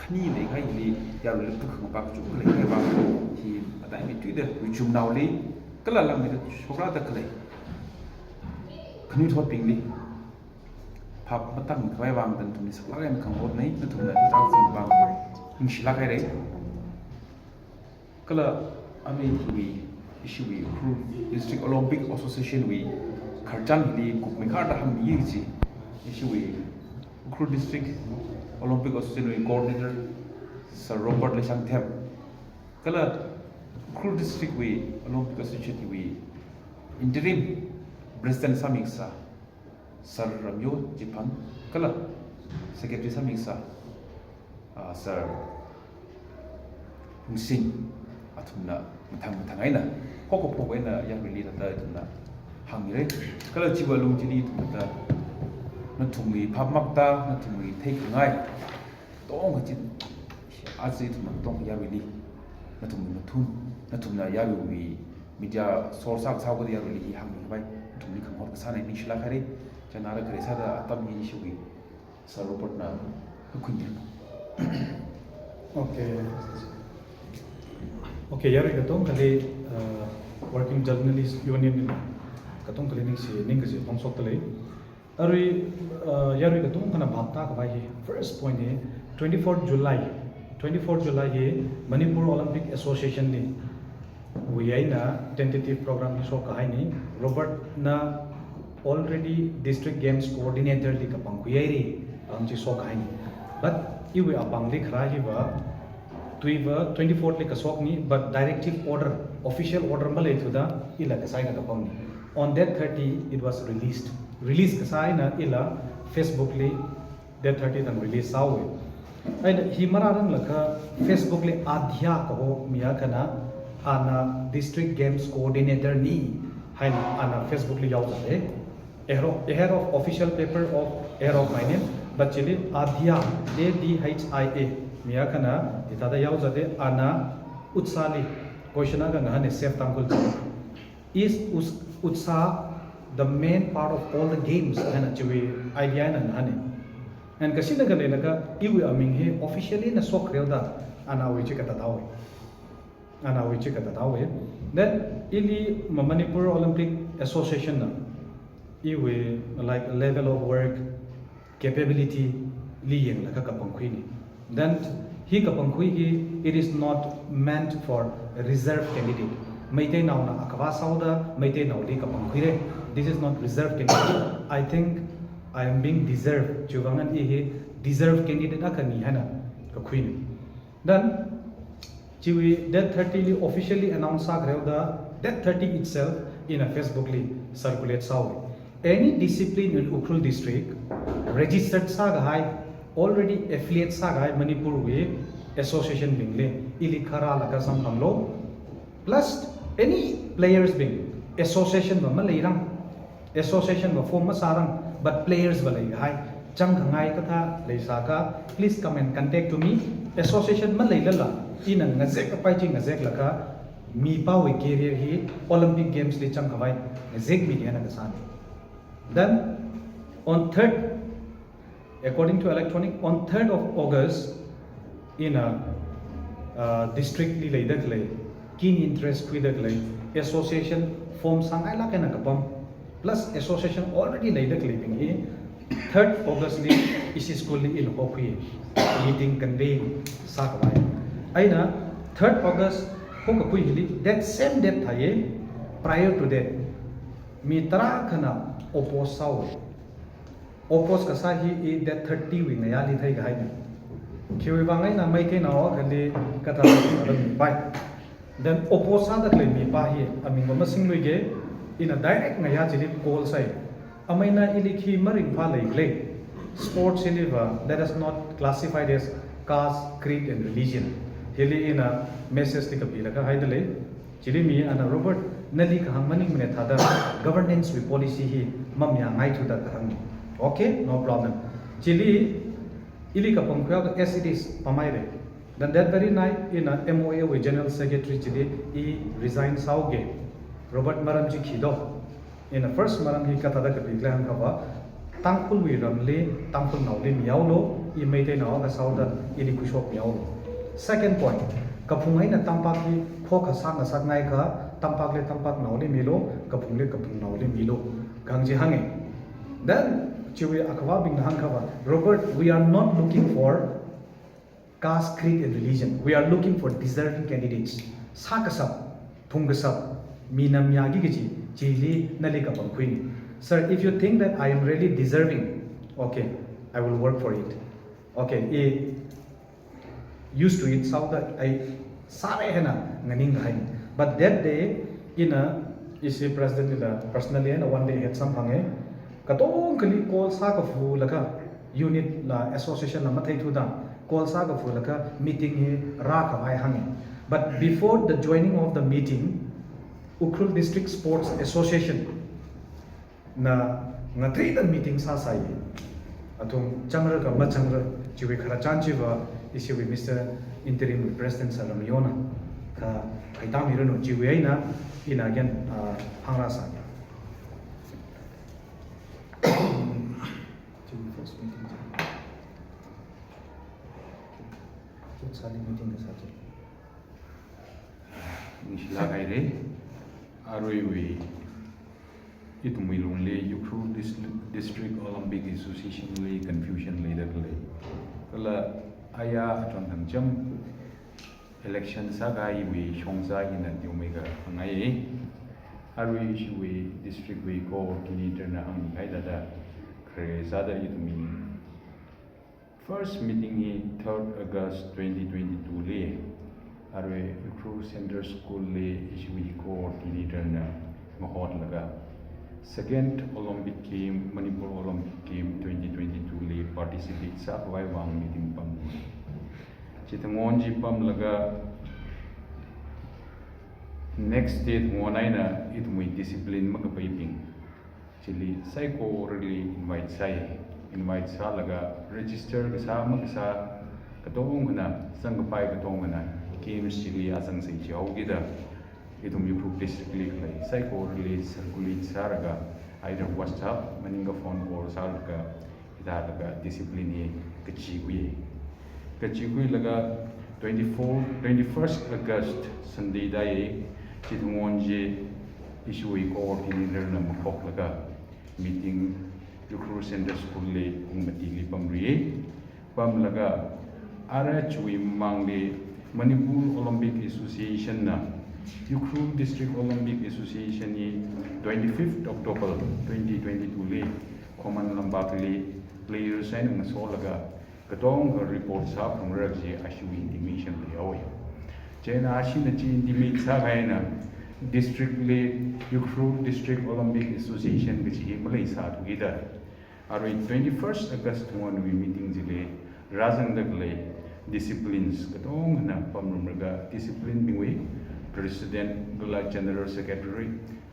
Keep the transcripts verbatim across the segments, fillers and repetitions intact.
khani leikahai hili yaruili pukhangapak kachungkha leikahai vang, hi atai mituida, yuchumnaoli, kala langmeida shokrāda khalei khanuithotbingli phap matangkhavai vang nathumli saklāk eina khangahotnei, nathumna tazang vang ningshilāk haira. Kala ami hiwui, ishiwui Ukhrul District Olympic Association wui khararchan hili kupmeikharda hāngmiya chi, ishiwui Ukhrul District Olympic Association wui coordinator Sir Robert Leishangthem, kala Ukhrul District wui Olympic Association wui interim president sāmi kasā Sir Ramyo Chiphang, kala secretary sāmi kasā, ah, Sir Hungsing, athumna mathang mathang eina, haokaphok eina yaruili thāda athumna hāngmira. Kala chiwui alung chili ithumna thāda, nathumwui phap makta, nathumwui theikhangai tongkha chi, aja ithumna tongkha yaruili, nathumwui mathun, nathumna yaruiwui media source akha sāhaoda yaruili hi hāngmikhavai, nathumli khangahot kasāna, ningshilāk haira. Chieina ara khare sāda atam hi ishiwui Sir Robert na kakhuina. Okay. Okay, yarui katongkhali, uh, Working Journalist Union na katongkhali ningshi, ningkashi phongshokdalei. Arui, uh, yarui katongkhana phap tākhavai hi, first point hi, twenty-fourth July, twenty-fourth July hi Manipur Olympic Association li wui eina tentative program hi shokkahaina. Robert na already District Games Coordinator li kapangkhui haira, ang chi shokkahaina. But iwui apāngli kharā hiva, tuiva twenty-fourth li kashokna, but directive order, official order maleithuda, ila kasā eina kapamna. On that thirty, it was released. Release kasā eina ila Facebook li that thirty thang release sāhaowa. Eina hi marāranglakha Facebook li Adhya kaho mi akhana, ana District Games Coordinator na, haina ana Facebook li yaozata. Ahead of, ahead of official paper of, ahead of my name, but chili Adhya, A D H I A, mi akhana, hithāda yaozata, ana UDSA li, question akha ngahāna, Save Tangkhul. Is Us-, UDSA the main part of all the games? Haina chiwui idea eina ngahāna. And kashina khalei laga iwui aming hi officially na shokhaoda, ana awui chi katathaowa. Ana awui chi katathaowa. Then ili Ma-, Manipur Olympic Association na iwui, like, level of work, capability li yanglaga kapangkhuina. Then hi kapangkhui hi, it is not meant for a reserve candidate. Meiteinaona akhavā sāhaoda Meiteinaoli kapangkhuira. This is not reserve candidate. I think I am being deserved. Chiwuivang eina i hi deserve candidate akhana haina kakhuina. Then chiwui date thirty li officially announce sākhaoda, date thirty itself ina Facebook li circulate sāhaowa. Any discipline in Ukhrul district registered sākahai, already affiliate sākahai Manipur wui association bingli ili kharālaga samphanglu. Plus any players bing, association va maleirang, association va form masārang, but players va leikahai, changkhangai kathā leisākha, please come and contact to me. Association maleilala, ina ngazek kapai chi ngazeklaga, mipāwui career hi Olympic Games li changkhavai ngazekmida eina kasāna. Then, on third, according to electronic, on third of August, ina, uh, district li leida khalei, keen interest khuida khalei, association form sāngailāk eina kapam, plus association already leida khaleibing hi, third August li ishi school li ina hokhui, meeting convene sākhavai. Eina third August hokakhui hili, that same date thāya, prior to that, mi tarākhana oppose sāhaowa. Oppose kasā hi i date thirty wui ngayāli theikahaina. Khiwuivang eina Meiteinao akhali kathā sāda mipai. Then oppose sāda khalei mipā hi aming va masingluiga, ina direct ngayā chili call sāi. Amei na ili khi maringphā leikhala. Sports hiliva, let us not classify it as caste, creed and religion. Hili ina message li kapilaga haidalei. Chili mi ana, Robert, nali kahāng maningmana thāda governance wui policy hi mamayāngaithuda kahāngna. Okay, no problem. Chili ili kapangkhuihaoda as it is pamhaira. Then that very night, ina M O A wui General Secretary chili i resign sāhaoga. Robert, maram chi khi do? Ina first maram hi kathāda kapikhala hāngkhava, Tangkhulwui ramli, Tangkhulnaoli mihaolu, I Meiteinaoa kasā haoda ili khuishokmihaolu. Second point, kaphung eina tampakli khokha sāngasakngai akha, tampakli tampaknaoli milu, kaphungli kaphungnaoli milu, kahāng chi hānga. Then chiwui akhavābingna hāngkhavai, Robert, we are not looking for caste, creed and religion. We are looking for deserving candidates. Sākashap, phungkashap, mi namayāki kaji, chili nali kapangkhuina. Sir, if you think that I am really deserving, okay, I will work for it. Okay, I used to it, sāhaoda I sāra eina nganingkahai. But that day, ina, ishi president la personally eina one day ahead samphanga. Katongkhali call sākafulaga, unit la association la matheithuda call sākafulaga meeting hi rākhavai hānga. But before the joining of the meeting, Ukhrul District Sports Association na ngatheida meeting sāsai. Athum changra ka machangra, chiwui khararchan chiva, ishiwui Mister Interim President Sir Ramayoana kaphaitāmiranu, chiwui eina ina again, ah, hāngrāsai. Chiwui first meeting chi. Chut sali meeting kasā chi. Ningshilāk haira, aruiwui ithumwui lungli Ukhrul Dis-, District Olympic Association li confusion leida khalei. Kala aya aton thangcham election sākahaiwui shongza ina teomeikha hāngngai. Arui ishiwui district wui coordinator na hāngkahai thāda, khare sāda ithumwui first meeting hi third August twenty twenty-two li, arui Ukhrul Central School li ishiwui coordinator na mahotlaga, Second Olympic Game, Manipur Olympic Game twenty twenty-two li participate sākhavai vang meeting pam. Chithang on chi pamlaga, next day thang on eina ithumwui discipline makapaibing chili saikorali invite sāi. Invite sālaga register kasā makasā katonga, zangkapai katonga games chili azang sāchihaokida, ithum Ukhrul district li khalei saikorali circulate sālaga, either WhatsApp maningkha phone call sālaga, hithālaga discipline hi kachikhui. Kachikhuilaga twenty-four, twenty-first August Sunday tāi, chithang on chi ishiwui coordinator na makhoklaga meeting Ukhrul Central School li pung matili pamri. Pamlaga ara chiwui mamangli Manipur Olympic Association na, Ukhrul District Olympic Association hi twenty-fifth October twenty twenty-two li Khoman Lampakli players eina ngasolaga katonga report sāphalungra kaji ashiwui intimation leihaowa. Chieina ashina chi intimate sākahai eina district li Ukhrul District Olympic Association kaji hi maleisāthukida, arui twenty-first August thang onwui meeting chili rāzangda khalei disciplines katongana pamrumlaga, discipline bingwui president kala general secretary,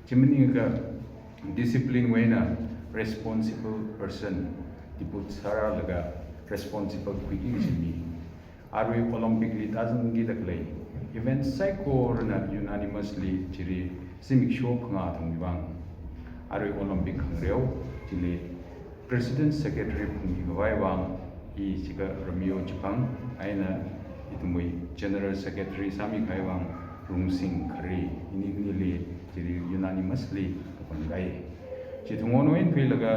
chi maningakha discipline wui eina responsible person depute sārālaga responsible khuiki kaji mi. Arui Olympic li tāzangkida khalei event saikorana unanimously chili zimiksho phangā thangwui vang arui Olympic khangareo chili President Secretary phungmikhavai vang i Chika Romeo Chipang, eina ithumwui General Secretary sāmikahai vang Rungsing Khare, ini nili chili unanimously kapangkai. Chithang on eina thuilaga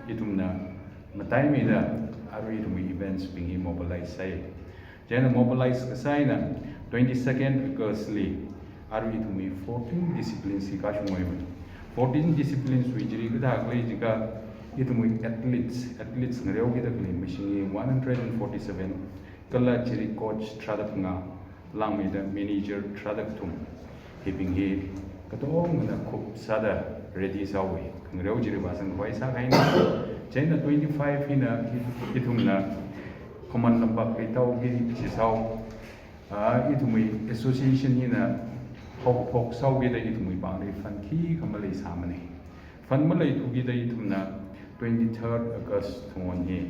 ithumna mataimeida arui ithumwui events bing hi mobilize sāi. Chieina mobilize kasā eina twenty-second August li arui ithumwui fourteen disciplines hi kashungwui. Fourteen disciplines wui chili kathā khalei jiakha ithumwui athletes, athletes ngareokida khalei mashing hi one hundred and forty-seven, kala chili coach tharāda phangā, langmeida manager tharāda kathum. Hibing hi katongana khup sāda ready sāhaowa, khangareo chili vāzangkhavai sākahaina. Chieina twenty-five hina ithumna Khoman Lampakli tāhaoki kaji sāhao. Ah, ithumwui association hina haokaphok sāhaokida ithumwui pāngli fund khikha maleisāmana. Fund maleithukida ithumna twenty-third August thang on hi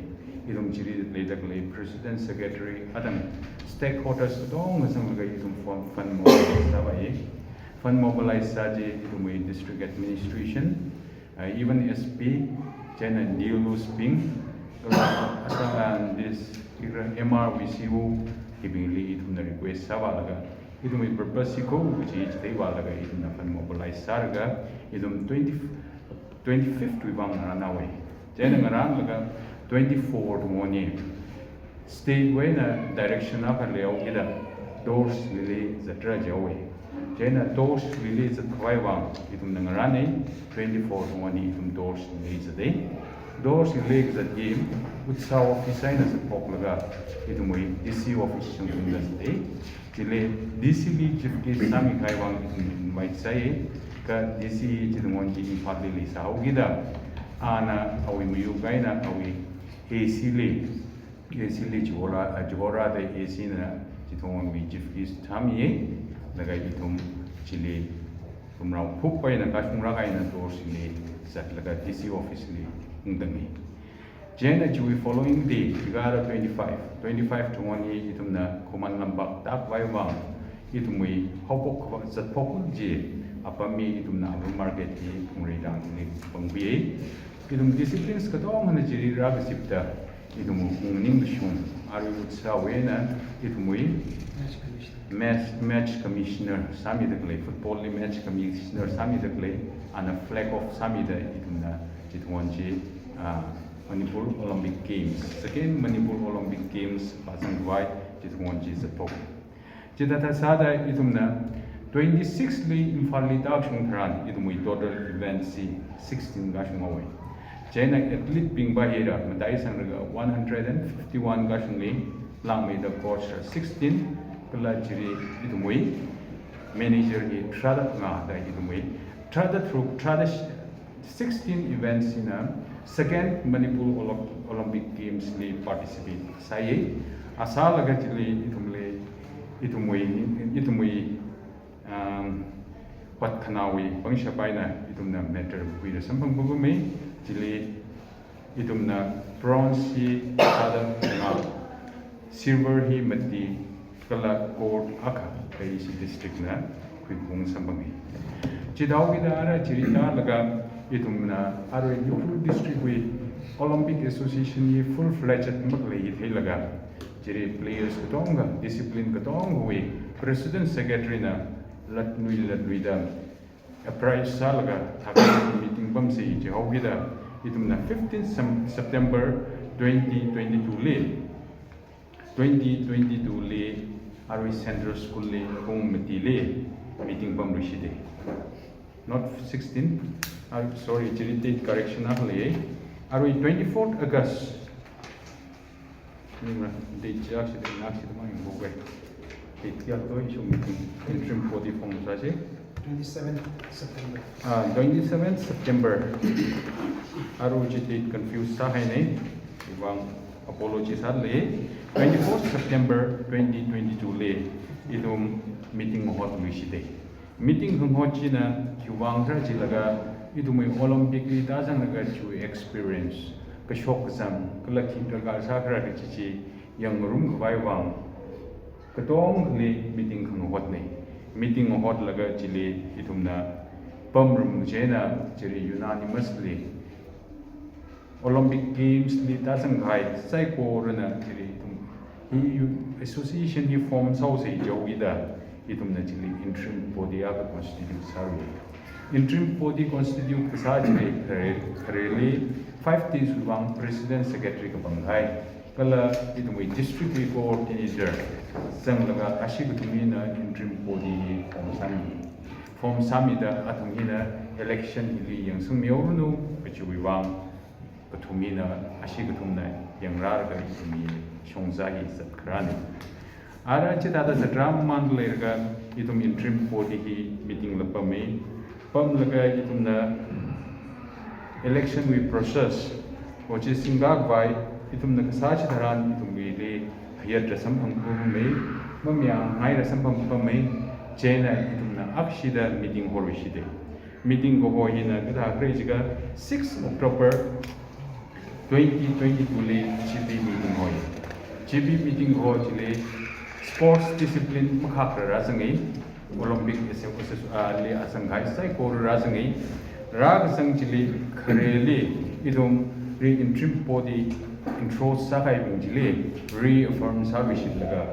ithum chili leida khalei President Secretary, atam stakeholders katonga zanglaga ithum fund, fund mobilize sāvai. Fund mobilize sā chi ithumwui district administration, uh, even S P, chieina D L Os bing, Athang and this, ira M R wui C E O hibingli ithumna request sāvālaga, ithumwui purpose hi kho kaji chitheilaga ithumna fund mobilize sālaga, ithum twenty, twenty-fifth wui vang ngarānhaowa. Chieina ngarānlaga twenty-four thungwui eina state wui eina direction akha leihaokida Dorchester li zatra jihaowa. Chieina Dorchester li zatkhavai vang ithumna ngarāna, twenty-four thungwui eina ithum Dorchester li zata. Dorchester li kazat hi Utsav office eina zatphoklaga ithumwui D C office shongtungda zata. Chili D C li chief guest sāmikhavai vang ithum invite sāya, kha D C chithungwui eina Imphal li leisāhaokida, ana awui mayur eina awui A C li, A C li chihorā, a, chihorāda A C na chithungwui eina chief guest sāmiya, laga ithum chili thumrao phupwui eina kashungra eina Dorchester li zatlaga D C office li ungtanga. Chieina chiwui following day, chikha twenty-five, twenty-five thungwui eina ithumna Khuman Lampak tākhavai vang, ithumwui haophok khavai zatphok chi apam hi ithumna Upper Market hi Phungreitang li pangkhuiya. Ithum disciplines katongana chili rākazipda, ithum ungning kashung, arui Utsav wui eina ithumwui match commissioner, match, match commissioner sāmida khalei, football li match commissioner sāmida khalei, ana flag off sāmida ithumna chithungwui eina chi, ah, Manipur Olympic Games, second Manipur Olympic Games pāzangkhavai chithungwui eina chi zatphok. Chithāda sāda ithumna twenty-six li Imphal li tāshung tharan ithumwui total events hi sixteen kashunghaowa. Chieina athlete bing pā hira mataisanglaga one hundred and fifty-one kashungli, langmeida coach ra sixteen, kala chili ithumwui manager hi tharāda phangā da ithumwui tharāda tharuk, tharāda sixteen events hina second Manipur Olymp-, Olympic Games li participate sāya. Asā laga chili ithumli, ithumwui, ithumwui, um, patkhanāwui pangshap eina ithumna medal khuira samphang pamma, chili ithumna bronze hi tharāda phangā, silver hi mati, kala gold akha, kha ishi district na khuiphung samphanga. Chithāhaokida ara chili tālaga ithumna arui Ukhrul district wui Olympic Association hi full-fledged makhalei hi theilaga, chili players katonga, discipline katongawui president secretary na latnui latnuida apprise sālaga thākha meeting pamsa jihaokida, ithumna fifteen Sem-, September twenty twenty-two li, twenty twenty-two li arui Central School li pung matili meeting pamluishita. Not sixteen, ah, sorry, chili date correction akha lei. Arui twenty-fourth August. Nimra, date chak si, nak si, tama yung bukai. Date kaya to, issue meeting, interim body form sāsa. Twenty-seventh September. Ah, twenty-seventh September. Arui chi date confuse sāhaina. Ivang apology sālei. Twenty-fourth September twenty twenty-two li ithum meeting hotluishita. Meeting hang hot china khiwui vang khala jilaga, ithumwui Olympic li tāzanglaga chiwui experience, kashok kazang, kala khi darkar sākhala kaji chi yangngarumkhavai vang, katongali meeting hang hotna. Meeting hotlaga chili ithumna pamrum chieina chili unanimously Olympic Games li tāzangkahai saikorana chili ithum hi association hi form sāhaosa jihaokida, ithumna chili interim body akha constitute sāra. Interim body constitute kasā chili khare, khareli five days wui vang president secretary kapangkahai, kala ithumwui district wui coordinator zanglaga ashi kathum hina interim body hi form sāmi. Form sāmida athum hina election hili yangsangmihaoranu kajiwui vang, kathum hina, ashi kathumna yangrālaga ithum hi shongza hi zatkharāna. Ara chithāda zatrā mamān leilaga ithum interim body hi meeting la pama. Pamlaga ithumna election wui process, ochi singkakvai, ithumna kasā chitharan ithumwuili hayatra samphang pamma, mamayāngaira samphang pamma, chieina ithumna akshida meeting horishita. Meeting kaho hina kathā khala jiakha six October twenty twenty-two li G B meeting hoi. G B meeting ho chili sports discipline makhak rāzanga, Olympic S F S S, ah, li azangkahai saikora rāzanga, rākazang chili khareli ithum re interim body entrust sākahaibing chili reaffirm sāluishitlaga,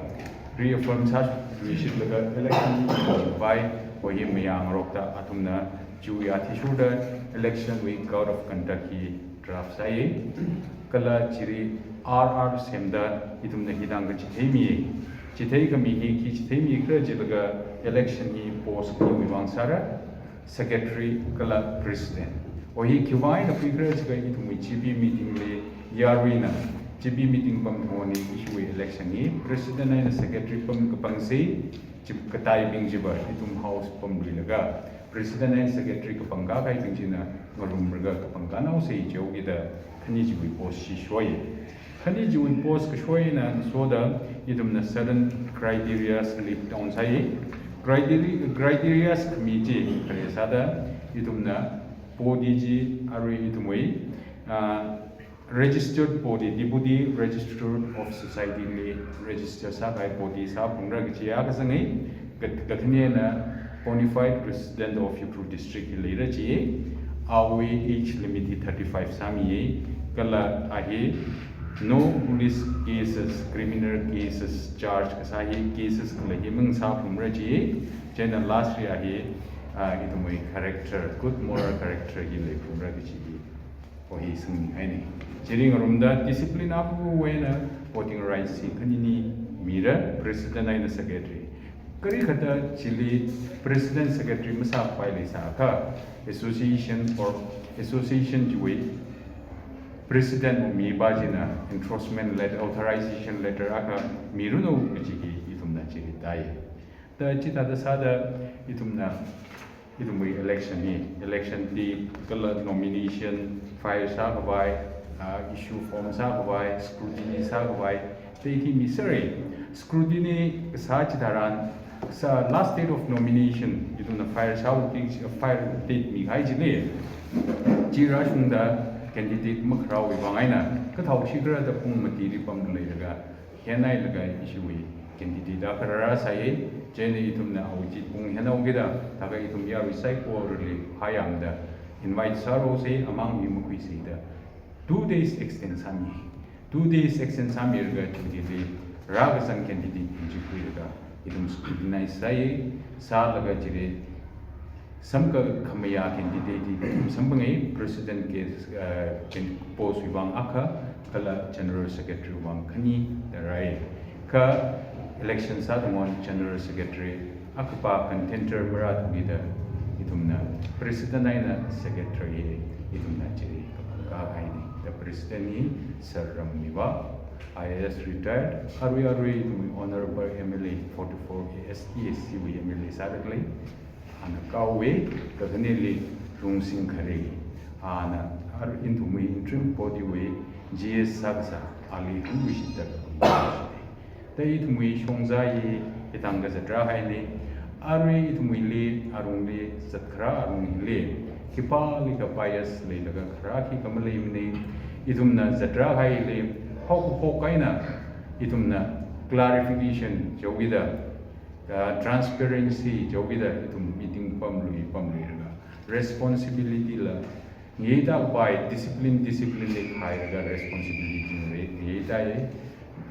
reaffirm sāluishitlaga election vai, oi hi mayāngarokta athumna chiwui athishurda election wui code of conduct hi draft sāi. Kala chili R R semda ithumna hithang kachitheimi. Chitheikami hi khi chitheimi khala jilaga election hi post khaniwui vang sāra, secretary kala president. Oi hi khiwui vang eina khuikhala jilaga ithumwui G B meeting li yaruina, G B meeting pam thongni ishiwui election hi president eina secretary pam kapangsa, chi kataibing chiva ithum house pamluilaga president eina secretary kapangkā kahaibing china ngarumlaga kapangkā naosa jihaokida khani chiwui post hi shoi. Khani chiwui post kashoi eina soda ithumna certain criteria list down sāi. Criteria, criteria khami chi khare sāda ithumna body chi arui ithumwui, ah, registered body, Deputy Registrar of Society li register sākahai body sāphalungra kachi akha zangai, kat-, kathaniana bona fide resident of Ukhrul district hi leira chi, awui age limit hi thirty-five sāmi, kala a hi no police cases, criminal cases charge kasā hi cases kala hi mang sāphalungra chi, chieina lastly a hi, ah, ithumwui character, good moral character hi leiphalungra kachi hi oi hi singhaini. Chili ngarumda discipline akhawui eina voting rights hi khanini mira, president eina secretary. Kali kathāda chili president secretary masāpai leisākha association or association chiwui president mipā china endorsement letter, authorization letter akha miranu kachi hi ithumna chili tai. Da chithāda sāda ithumna, ithumwui election hi, election date kala nomination file sākhavai, ah, issue form sākhavai, scrutiny sākhavai, date hi misāra. Scrutiny kasā chitharan, kasā last date of nomination, ithumna file sāhaoki, file date mikahai chili, chi rāshungda candidate makharāwui vang eina kathāoshi khala da pung matili pamda leilaga, hieina leilaga ishiwui candidate akha rāsai, chieina ithumna awui chi pung hieina haokida, thākha ithum yarui saikorali phāyāngda invite sāraosa, amang mi makhuisa da two days extend sāmi. Two days extend sāmilaga chili rākazang candidate bing chi khuilaga ithum scrutinize sāi, sālaga chili samka khamayā candidate hi samphanga, president case, uh, can-, post wui vang akha, kala general secretary wui vang khani da rāi. Kha election sāthangon general secretary akhapa contender marāthukida ithumna president eina secretary ithumna chili kapangkā kahaini. Da president hi Sir Rammiva, I A S retired, arui arui ithumwui Honorable M L A forty-four A S T S C wui M L A sāda khalei, ana kahaowa, kakhaneli Rungsing Kharei, ana arui ithumwui interim body wui G S sākasā, ali hangluishitda kapangkā. Da ithumwui shongza hi hithang kazat rāhaini, arui ithumwuili, arungli zatkharā arung hili khipālikha bias leilaga kharā khikha maleimana. Ithumna zat rāhaili haokaphok eina ithumna clarification jihaokida, ah, transparency jihaokida ithum meeting pamlui pamluilaga responsibility la ngeida kapai, discipline, discipline li khailaga responsibility nge-, ngeida.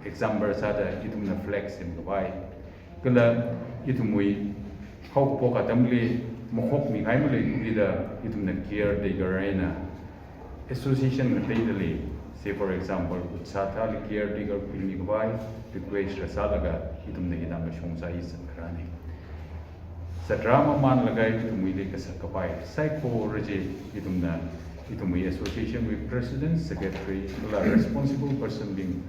Example sāda ithumna flag semkhavai kala ithumwui haokaphok atamli makhokmikahai maleithukida ithumna caretaker eina association ngateidali, say for example, UDSA thāli caretaker khuimikhavai request rāsālaga ithumna hithang kashongza hi zatkharāni. Zat rāmamanlaga ithumwuili kasak kapai saikora chi ithumna, ithumwui association wui president, secretary kala responsible person bing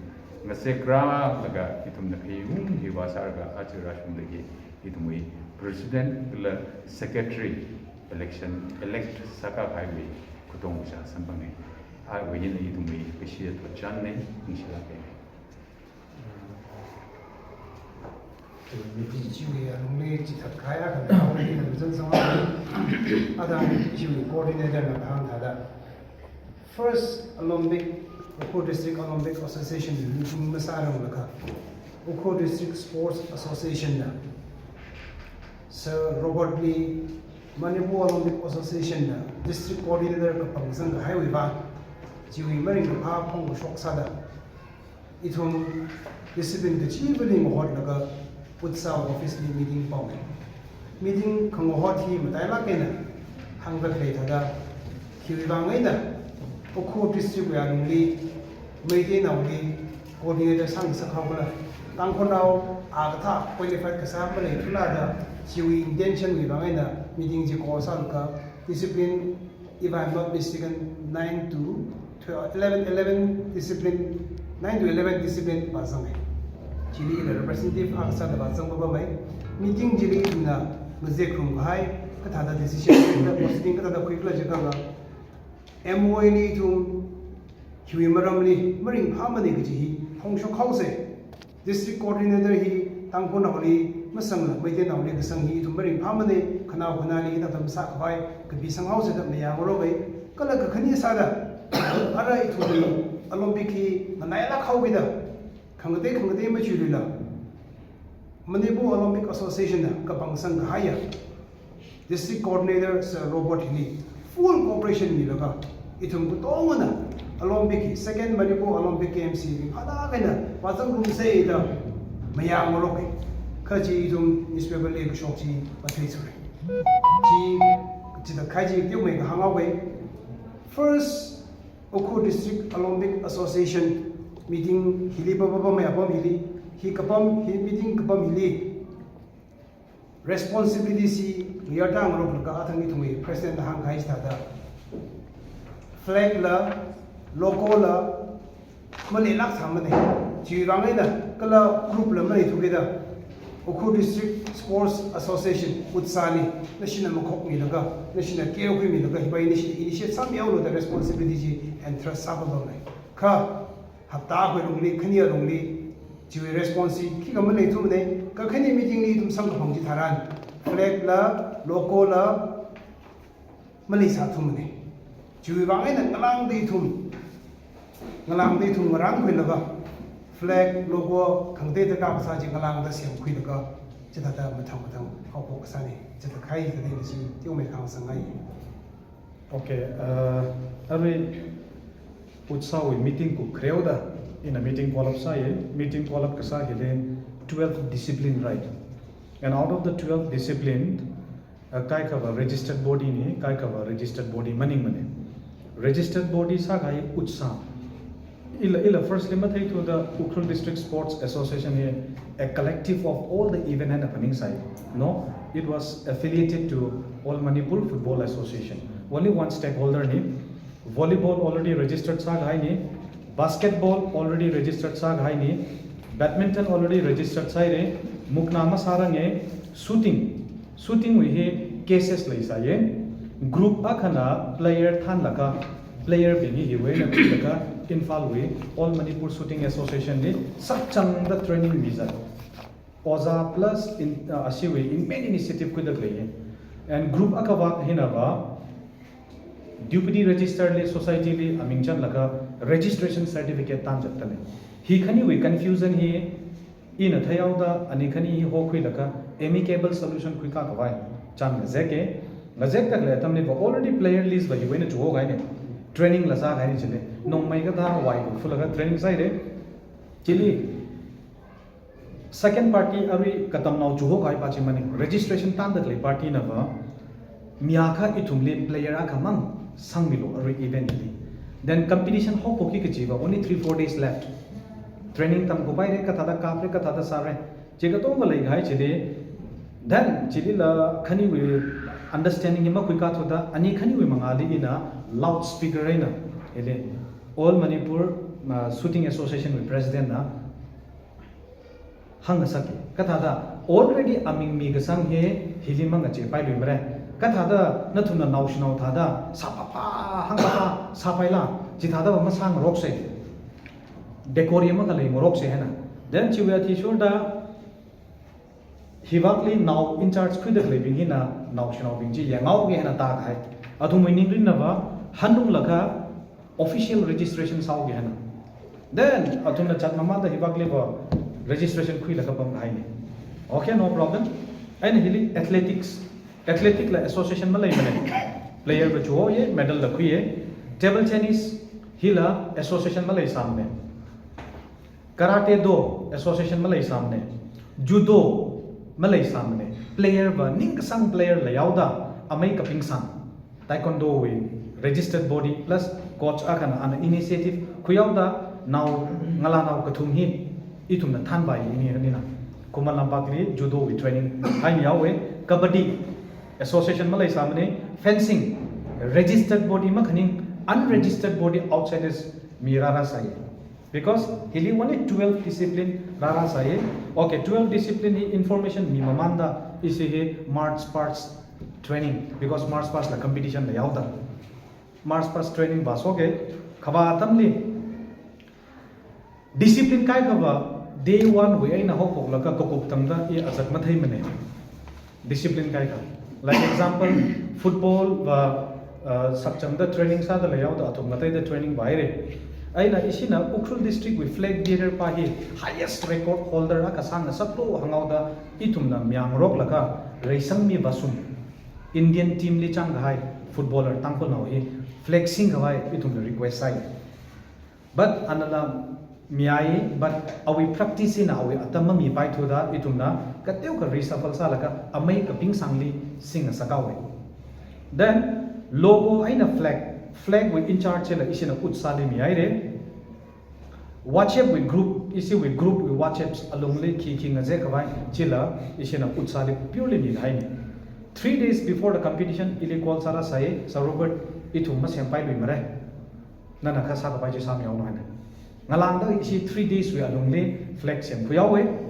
ngasekrālaga ithumna khaung hi vāsālaga aja rāshungda hi ithumwui president kala secretary election elect sākakahaiwui khutong kasā samphanga. Awui eina ithumwui kashi thotchanna, ningshilāka. Meeting chiwui alungli chithākahai akha naoli na mizan sanga. Ada chiwui coordinator na kahāng thāda, First Olympic, Ukhrul District Olympic Association meeting masāranglaga, Ukhrul District Sports Association na Sir Robert Lee, Manipur Olympic Association na district coordinator kapang sangkahaiwui vang, chiwui maringkaphā phongkashok sāda, Ithum discipline kachivali mahotlaga Utsa office li meeting pammi. Meeting khangahot hi matailāk eina hāngda khalei thāda, khiwui vang eina Ukhrul district wui alungli Meiteinaoli coordinator sāngasak haokhala, Tangkhulnao a kathā qualified kasā maleithulada, chiwui intention wui vang eina meeting chi call sālaga, discipline, if I'm not mistaken, nine to twelve, eleven, eleven discipline, nine to eleven discipline vāzanga. Chili ina representative akha sāda vāzang papamei. Meeting chili ina ngazek kharum kahai, kathāda decision, proceeding kathāda khuikhala jiakha, M O A li ithum hiwui maramli maringphāmana kaji hi phongshok haosa. District coordinator hi Tangkhulnaoli masangla Meiteinaoli kasang hi ithum maringphāmana, khanao khanali hithāda masākhavai kapisang haosa da mayāngaroka. Kala kakhane sāda, ara ithumwui Olympic hi nganailāk haokida, khangatei khangatei machuilila, Manipur Olympic Association na kapang sangkahaiya District Coordinator Sir Robert hili full cooperation milaga, ithum katongana Olympic hi, second Manipur Olympic Games hi ringphālāk eina vāzangrumsa da mayāngaroka. Kha chi ithum newspaper li kashok chi matheisura. Chi, chithāda khai chi teomeikha hānghaowa. First Ukhrul District Olympic Association meeting hili pa, pa, pamei apam hili, hi kapam, hi meeting kapam hili responsibility chi ngayar tāngaroklaga athang ithumwui president hāngkahai chithāda, flag la, logo la maleilāk sāmana. Chiwui vang eina kala group la maleithukida, Ukhrul District Sports Association, Utsa li, nashina makhokmilaga, nashina care khuimilaga, hiva nashina initiate sāmihaolu da responsibility chi entrust sāpapamei. Kha hapta akhawui lungli, khani alungli, chiwui response chi khikha maleithumana, kakhane meeting li ithum samkaphang chitharan, flag la, logo la maleisāthumana. Chiwui vang eina ngalāngda ithum, ngalāngda ithum ngarānkhuilaga, flag, logo, khangatei darkar kasā chi ngalāngda semkhuilaga, chithāda mathang mathang haophok kasāna. Chithāda khai kathāda chi teomeikha hāngsangngaiya. Okay, uh, arui Utsa wui meeting kukhareoda, ina meeting call up sāya, meeting call up kasā hili twelve discipline, right? And out of the twelve discipline, uh, kaikhava registered body na, kaikhava registered body maningmana. Registered body sākahai Utsa. Ila, ila firstly matheithuda Ukhrul District Sports Association hi a collective of all the event eina phaningsai. No, it was affiliated to All Manipur Football Association. Only one stakeholder na, volleyball already registered sākahaina, basketball already registered sākahaina, badminton already registered sāhaira, mukna masāranga, shooting, shooting wui hi cases leisāya, group akhana player thānlaga, player bing hi hiwui eina khuilaga, Imphal wui All Manipur Shooting Association li sakchangda training mizat. Ojā plus in, uh, ashiwui in main initiative khuida khaleiya. And group akhava hinava, Deputy Registrar li society li aming chanlaga registration certificate tānzatdalei. Hi khaniwui confusion hi ina theihaoda ani khani hi hokhuilaga amicable solution khuikakhavai chān ngazeka. Ngazekda khalei atamliva already player list va hiwui eina chuhokahaina. Training la sākahaina chili. Nongmei kathā wai kufulaga training sāhaira. Chili second party arui katamnao chuhokahai pa chi maning. Registration tānda khalei party nava, mi akha ithumli player akhamang sangmilu arui event li. Then competition hokpokki kajiva only three, four days left. Training tamkhuipaira, kathāda kapra, kathāda sāra. Chi katonga leikahai chili. Then chilila khaniwui understanding hi makhuikathuda, ani khaniwui mangāli ina loudspeaker eina, hili All Manipur, uh, Shooting Association wui president na hāngngasaka. Kathāda already aming mikasang hi hili mangacheipailuimara. Kathāda nathumna naoshinao thāda sāphāphā, hāngphāphā sāpaila, chithādava masāngaroksa. Decorum akha leingaroksa haina. Then chiwui athishurda hivakli nao in charge khuida khaleibing hina naoshinaobing chi yanghaoki haina tākahai. Athumwui ningrin nava hanlunglakha official registration sāhaoki haina. Then athumna chat mamānda hivakliva registration khuilaga pamkahaina. Okay, no problem. Eina hili athletics, athletic la association maleimana. Player va chuhoya, medal la khuiya. Table tennis hila association maleisāmana. Karate Do Association maleisāmane, Judo maleisāmane, player va ningkasang player leihaoda amei kapingsang, Taekwondo wui registered body plus coach akhana ana initiative khuihaoda nao ngalānao kathum hi ithumna thanvai ini hanina. Khuman Lampakli Judo wui training haimihaowe, Kabaddi Association maleisāmane, fencing registered body makhaning, unregistered body outsiders mi rārāsai. Because hili only twelve discipline rārāsai. Okay, twelve discipline hi information mi mamanda ishi hi martial arts training, because martial arts la competition leihaoda. Martial arts training vāshoke, khavā atamli discipline kaikha va day one wui eina haophoklaga kakup tangda i azak matheimane. Discipline kaikha. Like example, football va, uh, sakchangda training sāda leihaoda athum ngateida training vāhaire. Eina ishina Ukhrul district wui flag bearer pa hi highest record holder akha sāngasaklu hānghaoda ithumna miyangroklaga reisangmi vāshung, Indian team li changkahai footballer Tangkhulnao hi flag singkhavai ithumna request sāi. But anala mihai, but awui practice hina awui atam mamipaithuda ithumna kateokha reshuffle sālaga amei kapingsangli singngasakhaowe. Then logo eina flag, flag wui in charge chila ishina UDSA li mihaire. WhatsApp wui group, ishiwui group wui WhatsApp alungli khi khi ngazek khavai chila ishina UDSA li purely mihaine. Three days before the competition ili call sārāsai, Sir Robert, ithum masempailui mare. Nana kha sākapai chi sāmihaolu haina. Ngalāngda ishi three days wui alungli flag semkhuihaowe.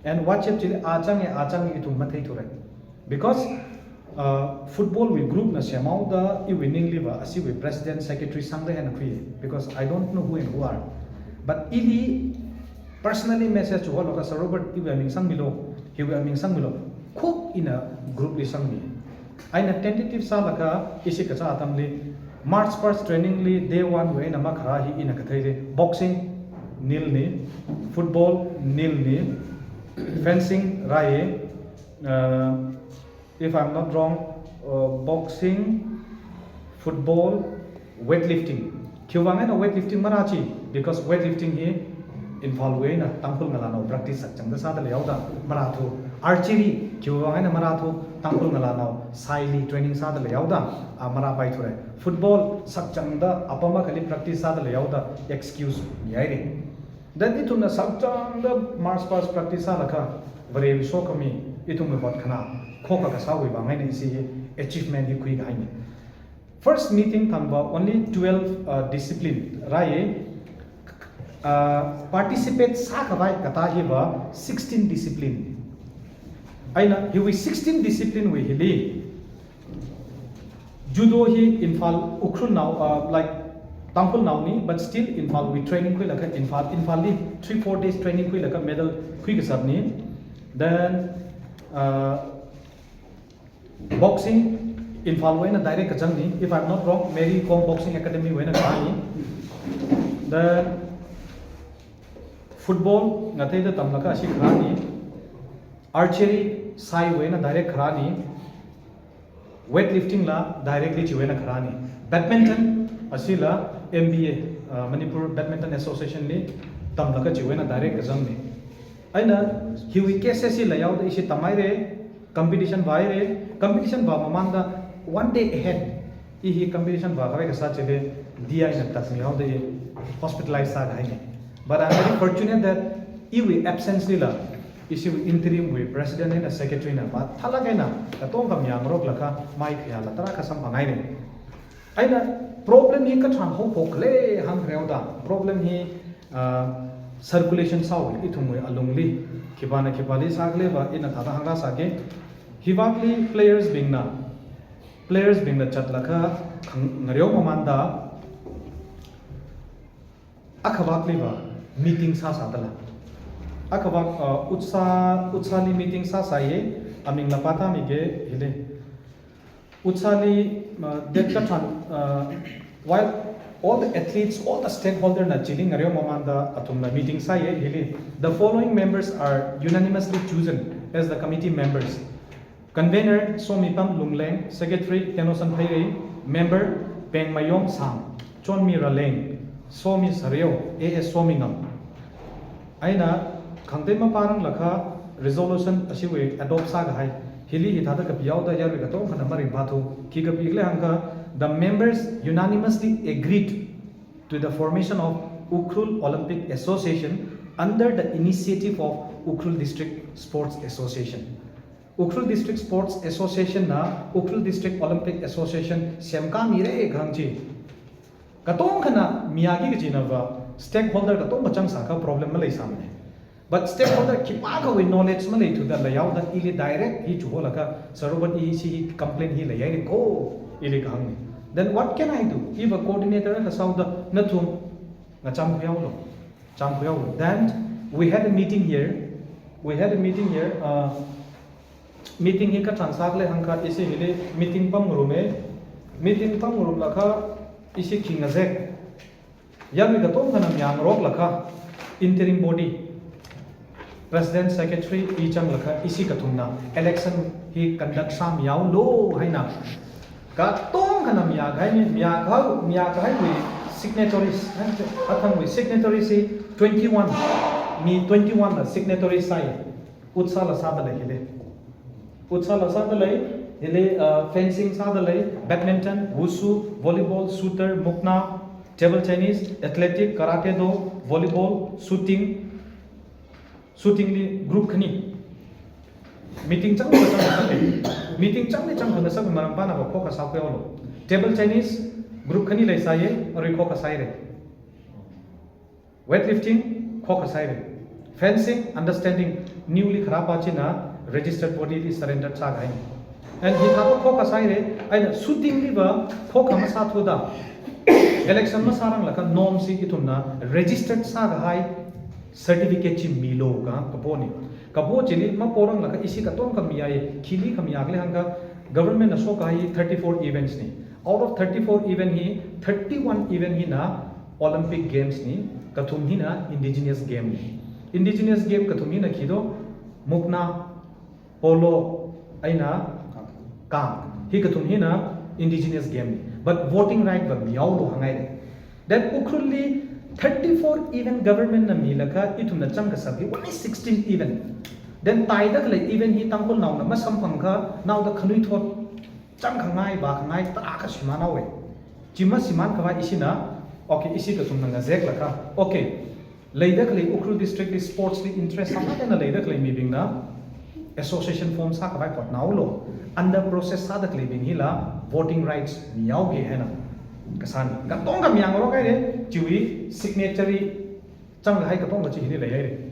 And WhatsApp chili a change, a change ithum matheithure. Because, uh, football wui group na semhaoda iwui ningli va ashiwui president, secretary sangda hina khui. Because I don't know who and who are. But ili personally message chu holoka, Sir Robert, iwui aming sangmilu, hiwui aming sangmilu. Khuk ina group li sangmi. Eina tentative sālaga ishi kazā atamli martial arts training li day one wui eina makharā hi ina katheili, boxing nil ni, football nil ni, fencing rāi, uh, if I'm not wrong, uh, boxing, football, weightlifting. Khiwuivang eina weightlifting marā chi, because weightlifting hi Imphal wui eina Tangkhul ngalānao practice sakchangda sāda leihaoda marāthu. Archery, khiwuivang eina marāthu, Tangkhul ngalānao saili training sāda leihaoda, a, marāpaithure. Football sakchangda apam akhali practice sāda leihaoda excuse mihaire. Then ithumna sakchangda martial arts practice sālaga Varewui sokhami, ithumwui hotkhana, khokha kasāwui vang eina ishi achievement hi khuikahaine. First meeting thangva only twelve, uh, discipline rāi, uh, participate sākhavai katā hiva sixteen discipline. Eina hiwui sixteen discipline wui hili, judo hi Imphal Ukhrulnao, uh, like, Tangkhulnaoni, but still Imphal wui training khuilaga Imphal, Imphal li three, four days training khuilaga medal khuikashapni. Then, uh, boxing Imphal wui eina direct kazangni, if I'm not wrong, Mary Kom Boxing Academy wui eina kharāni. Then football ngateida tamlaga ashi kharāni. Archery sai wui eina direct kharāni. Weightlifting la directly chiwui eina kharāni. Badminton ashila M B A, uh, Manipur Badminton Association li tamlaga chiwui eina direct kazangni. Eina hiwui K S S C leihaoda ishi tamhaire, competition vāhaire, competition vāmamanda one day ahead, i hi competition vākhavai kasā chili D I na tatmihaoda i hospitalize sākahaine. But I'm very fortunate that iwui absence lila, ishiwui interim wui president eina secretary na mathālāk eina katongkha miyangroklaga mai khayāla tarākha samphanghaire. Eina problem hi kathāda haophokle hāngkhareoda, problem hi, ah, circulation sāhaowe ithumwui alungli, khipāna khipāli sākhaleva ina thāda hāngrāsāke. Hivakli players bingna, players bingna zatlaga khang-, ngareomamanda, akhavakliva meeting sāsādala. Akhavak, uh, UDSA, UDSA li meeting sāsāye, amingla pātāmige hili. UDSA li, uh, date kathān, uh, while all the athletes, all the stakeholder na chili ngareomamanda athumla meeting sāye hili. The following members are unanimously chosen as the committee members. Convener, Somipam Lungleng, Secretary, Tenosan Pheirei, Member, Pengmayom Sang, Chonmi Raleng, Somi Sareo, A S Somingam. Eina khangatei mapāranglakha resolution ashiwui adopt sākahai. Hili hithāda kapihaoda yarui katongkhana maringphāthu. Khi kapi khala hāngkha, the members unanimously agreed to the formation of Ukhrul Olympic Association under the initiative of Ukhrul District Sports Association. Ukhrul District Sports Association na Ukhrul District Olympic Association semkāmira kahāng chi. Katongkhana mayāki kajina va, stakeholder katonga chang sākha problem maleisāmana. But stakeholder khipākhawui knowledge maleithuda leihaoda ili direct hi chiholaga, "Sir, but ishi hi complaint hi leihaira ko," ili kahāngna. Then what can I do? Iva coordinator akha sāhaoda nathum ngacham khuihaolu. Cham khuihaolu. Then we had a meeting here. We had a meeting here. Uh, meeting hi kathāda sā khala hāngkha ishi hili meeting pamngarume. Meeting pamngarumlakha ishi khi ngazek. Yarui katongkhana mayāngaroklakha interim body, president, secretary, i changlakha ishi kathumna election hi conduct sāmihaolu haina. Katongkhana mayākahaina, mayākahai, mayākahaiwui signatories, eh, athangwui signatories hi twenty-one, mi twenty-one la signatories sāi. Utsala sādalei hili. Utsala sādalei, hili, uh, fencing sādalei, badminton, wushu, volleyball, shooter, mukna, table tennis, athletic, karate do, volleyball, shooting, shooting li group khani. Meeting chang chang sākahai. Meeting chang chang sākahai maram pana va khokha sākhuihaolu. Table tennis group khani leisāya, arui khokha sāhaira. Weightlifting khokha sāhaira. Fencing understanding newly kharāpā china registered body li surrender sākahai. And hithāda khokha sāhaira, eina shooting li va khokha masāthuda. Election masāranglakha norms hi ithumna registered sākahai certificate chi milu kahāng kapona. Kapo chili maporanglakha ishi katonga khamayāya, khili khamayā khala hāngkha government na shokahai thirty-four events na. Out of thirty-four event hi, thirty-one event hina Olympic Games na, kathum hina indigenous game na. Indigenous game kathum hina khi do, mukna, polo, eina kang. Hi kathum hina indigenous game na. But voting right va mihaolu hānghaira. Then Ukhrul li thirty-four event government na milakha ithumna chang kasā hi only sixteen event. Then taida khalei event hi Tangkhulnaona masamphangkha naoda khanuithot chang khangai, vā khangai, tarākha shimānhaowa. Chi mashimānkhavai ishina, okay, ishi kathumna ngazeklakha, okay, leida khalei Ukhrul district li sports li interest sālāk eina leida khalei mibingna association form sākhavai hotnaolu, under process sāda khaleibing hila voting rights mihaoki haina kasāna. Katonga mayāngarokhaira, chiwui signatory chang kahai katonga chi hili leihaira.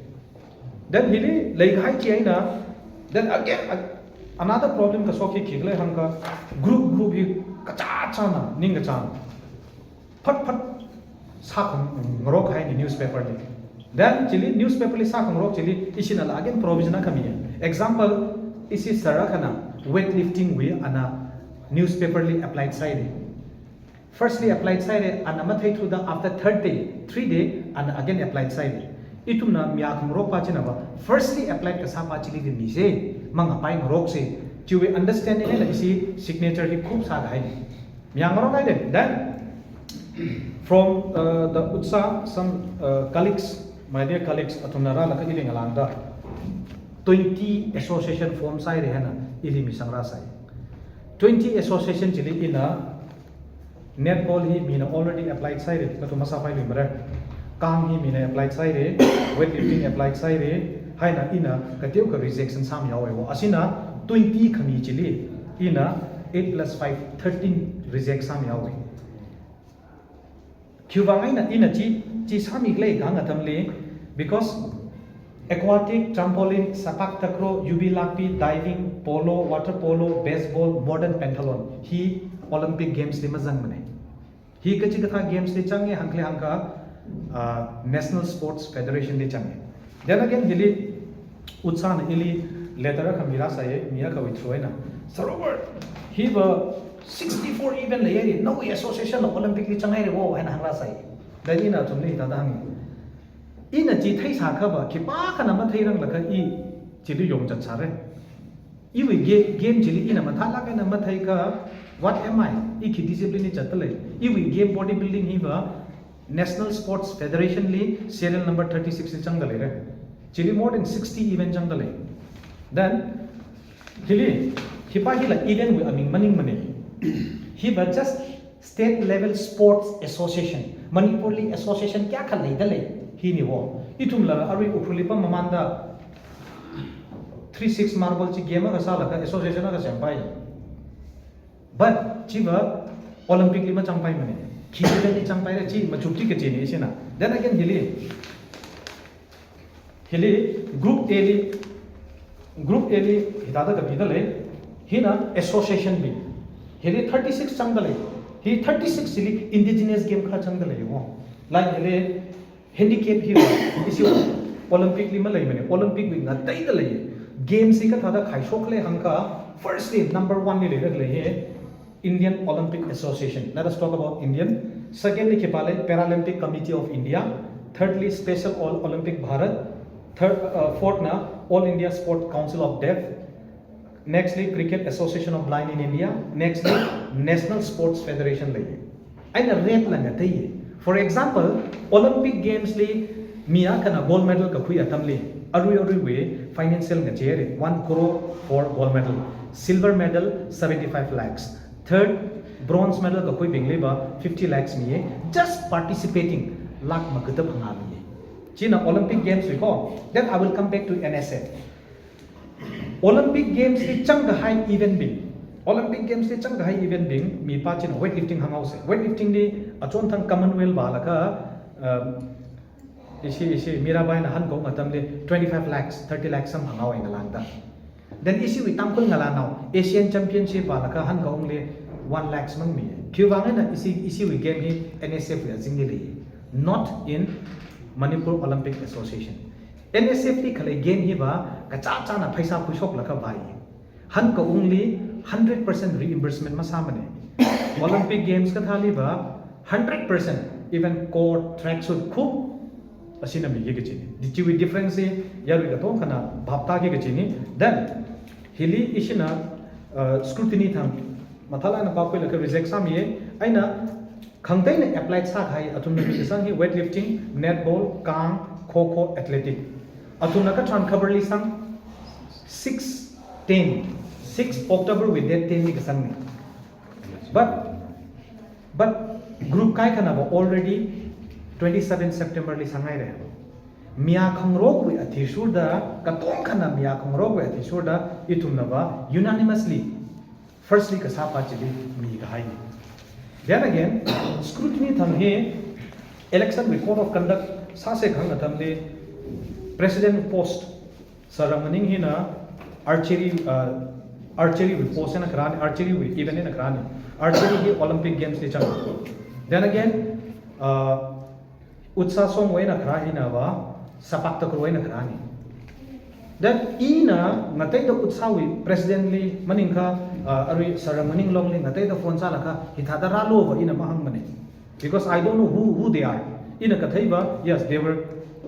Then hili leikahai chi eina, then again, a-, another problem kashok hi khi khala hāngkha group group hi kachāchāna, ningkachāng phat phat sākhangarok haina newspaper li. Then chili newspaper li sākhangarok chili ishina la again provision akha miya. Example, ishi sir akhana weightlifting wui ana newspaper li applied sāhaira. Firstly applied sāhaira, ana matheithuda after third day, three day, ana again applied sāhaira. Ithumna mayākhangarokpā china va, firstly applied kasāpā chili ri misa, mangapaingaroksa, chiwui understanding eina ishi signature hi khup sākahai. Mayāngarokhaida, then from, uh, the UDSA, some, uh, colleagues, my dear colleagues, athumna rālaga ili ngalāngda twenty association form sāhaira haina ili misangrā sāi. Twenty association chili ina netball hi mina already applied sāhaira, kathum masāpailuimara. Kang hi mina applied sāhaira, weightlifting applied sāhaira, haina ina kateokha rejection sāmihaowa. Ashina twenty khami chili ina eight plus five, thirteen reject sāmihaowa. Khiwuivang eina ina chi, chi sāmi khala kahāng atamli, because aquatic, trampoline, sepak takraw, U B lakpi, diving, polo, water polo, baseball, modern pentathlon hi Olympic Games li mazangmana. Hi kachikathā games li changa hāng khala hāngkha, ah, National Sports Federation li changa. Then again, hili UDSA na ili letter akha mirāsāya, mi akhawui through eina. Sarovar, hi va sixty-four event leihaira, nawui association na Olympic li changhaira wo, haina hāngrāsāi. Then ina athumli hithāda hānga. Ina chi theisākha va, khipākhana matheiranglakha i chili yongzat sāra. Iwui ga-, game chili ina mathālāk eina matheikha, what am I? I khi discipline li zatdalei. Iwui game bodybuilding hi va, National Sports Federation li serial number thirty-six li changda leira. Chili more than sixty event changda lei. Then, hili, hipa hila event wui aming maningmana. Hiva just state level sports association. Manipur li association kayākha leida lei. Hina wo. Ithumla arui Ukhrul li pam mamānda three six marble chi game akha sālaga association akha sempai. But chiva Olympic li machangpaimana. Khi event li changpaira chi machukti kachina ishina. Then again hili, hili group A li, group A li hithāda kapida lei. Hina association bing. Hili thirty-six changda lei. Hi thirty-six chili indigenous game kha changda lei wo. Like hili handicap hi, ishi Olympic li maleimana, Olympic wui ngateida lei. Games hi kathāda khaishok lei hāngkha, first li number one li leida lei hi Indian Olympic Association. Let us talk about Indian. Second li khipā lei, Paralympic Committee of India. Third li Special Ol-, Olympic Bharat. Third, uh, fourth na All India Sport Council of Deaf. Next li Cricket Association of Blind in India. Next li National Sports Federation lei. Eina rate la ngateiya. For example, Olympic Games li mi akhana gold medal kakhui atamli, arui aruiwui financial ngacheira, one crore for gold medal, silver medal seventy-five lakhs, third bronze medal kakhuibingliva fifty lakhs miya, just participating lakh magada phangā miya. China Olympic Games wui ko. Then I will come back to N S F. Olympic Games li changkahai event bing. Olympic Games li changkahai event bing, mipā china weightlifting hānghaosa. Weightlifting li achonthang Commonwealth vālaga, um, ishi, ishi, Mirabai na hankaung atamli twenty-five lakhs, thirty lakhs sam hānghaowa ngalāngda. Then ishiwui Tangkhul ngalānao Asian Championship vālaga hankaungli one lakhs mang miya. Khiwuivang eina ishi, ishiwui game hi N S F wui azingli lei. Not in Manipur Olympic Association. N S F li khalei game hiva kachāchāna pheisā khuishoklaga vāi. Hankaungli hundred percent reimbursement masāmana. Olympic Games kathāliva hundred percent, even coat, tracksuit khup, ashina miki kachina. Chiwui difference hi yarui katongkhana bhap tāki kachina. Then, hili ishina, uh, scrutiny thang mathālāk eina pākhuilaga reject sāmiya. Eina khangateina apply sākahai athumna mikasang hi weightlifting, netball, kang, kho kho, athletic. Athumna katharan cover li sang six ten, six October wui date ten li kasangna. But, but group kaikhanava already twenty-seven September li sanghaira. Miyā khangarokwui athishurda, katongkhana miyā khangarokwui athishurda, ithumnava unanimously firstly kasāpā chili mikahaina. Then again, scrutiny thang hi election wui code of conduct sāsa kahāng atamli president post Sir Ramnganing hina archery, uh, archery wui post eina kharāna, archery wui event eina kharāna. Archery hi Olympic Games li chang. Then again, uh, Utsa Songwui eina kharā hinava sepak takraw eina kharāna. Then ina ngateida Utsa wui president li maningakha, uh, arui Sir Ramnganing Longli ngateida phone sālaga hithāda rāluva ina mahāngmana. Because I don't know who, who they are. Ina katheiva, yes, they were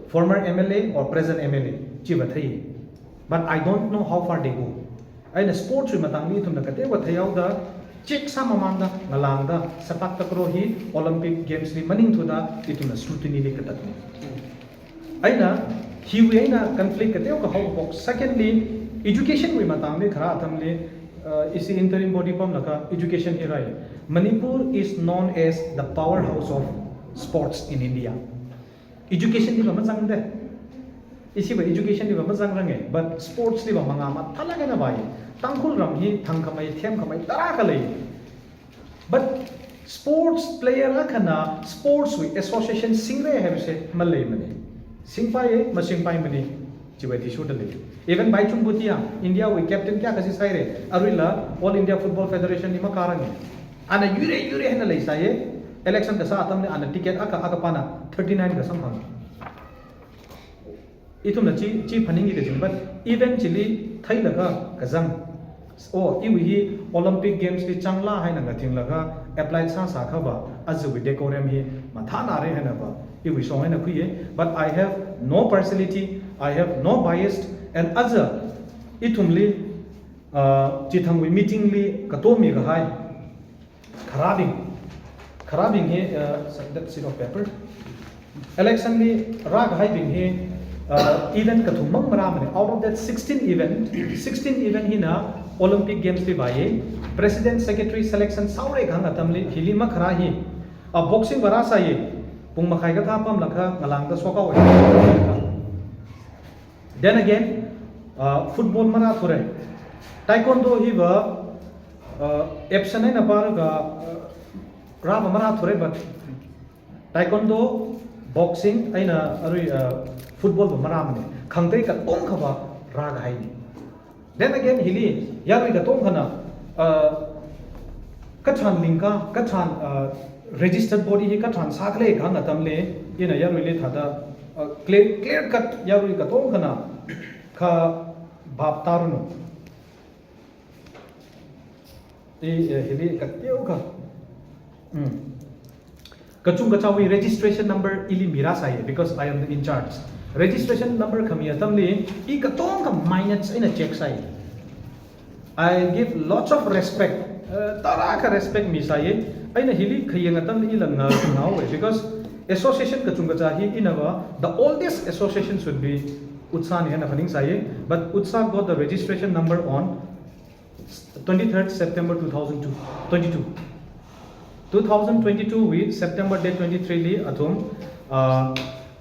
former M L A or present M L A, chiva thei. But I don't know how far they go. Eina sports wui matangli ithumna kateowa theihaoda, check sāmamānda, ngalāngda, sepak takraw hi Olympic Games li maningthuda, ithumna scrutiny li katatna. Eina, hiwui eina conflict kateo kahao bok. Secondly, education wui matangli kharā atamli, uh, ishi interim body pamlaga education hi rai. Manipur is known as the powerhouse of sports in India. Education liva mazangda. Ishiva education liva mazangranga, but sports liva mangā mathālāk eina vāi. Tangkhul ram hi thangkhamei, themkhamei tarākha lei. But sports player akhana sports wui association singra haibose maleimana. Singpai, masingpaimana. Chiwui athishurda lei. Even Bhaichung Bhutia, India wui captain kayākha sāsaira, aruila All India Football Federation li makāranga. Ana yurei yurei eina leisāya, election kasā atamli ana ticket akha, akha pana thirty-nine kha samphang. Ithumna chi, chi phaningki kajina, but event chili theilaga kazang. Oh, iwui hi Olympic Games li changla haina ngathinglaga apply sāsākhava, ajawui decorum hi mathānara hainava iwui shong eina khuiya. But I have no partiality, I have no bias, and aja ithumli, uh, chithangwui meeting li katom mikahai kharābing, Rābing hi, uh, so that sheet of paper. Election li rākahaibing hi, uh, event kathum mang marāmane. Out of that sixteen event, sixteen event hina Olympic Games li vāye. President, secretary selection sāhaora kahāng atamli hili makharā hi, uh, boxing vā rāsāye. Pung makhai kathā pamlakha ngalāngda shokhaowe. Then again, uh, football marāthura. Taekwondo hiva, uh, absent eina pārakha, uh, rāva marāthura, but taekwondo, boxing eina arui, uh, football va marāmane. Khangatei katongkha va rākahaine. Then again, hili yarui katongkhana, uh, katharan lingka, katharan, uh, registered body hi katharan sākhala kahāng atamli, ina yaruili thāda, uh, clear, clear cut yarui katongkhana kha bhap tāranu. I, eh, hili kateokha. Hmm. Kachungkachāwui registration number ili mirāsāye, because I am the in charge. Registration number khami atamli, i katongkha minutes eina check sāye. I give lots of respect, uh, tarākha respect misāye. Eina hili khayang atamli ila nga-, ngaowe, because association kachungkachā hi inava, the oldest association should be UDSA ne hina phaningsāye, but UDSA got the registration number on twenty-third September two thousand twenty-two. Two thousand twenty-two wui September date twenty-three li athum, uh,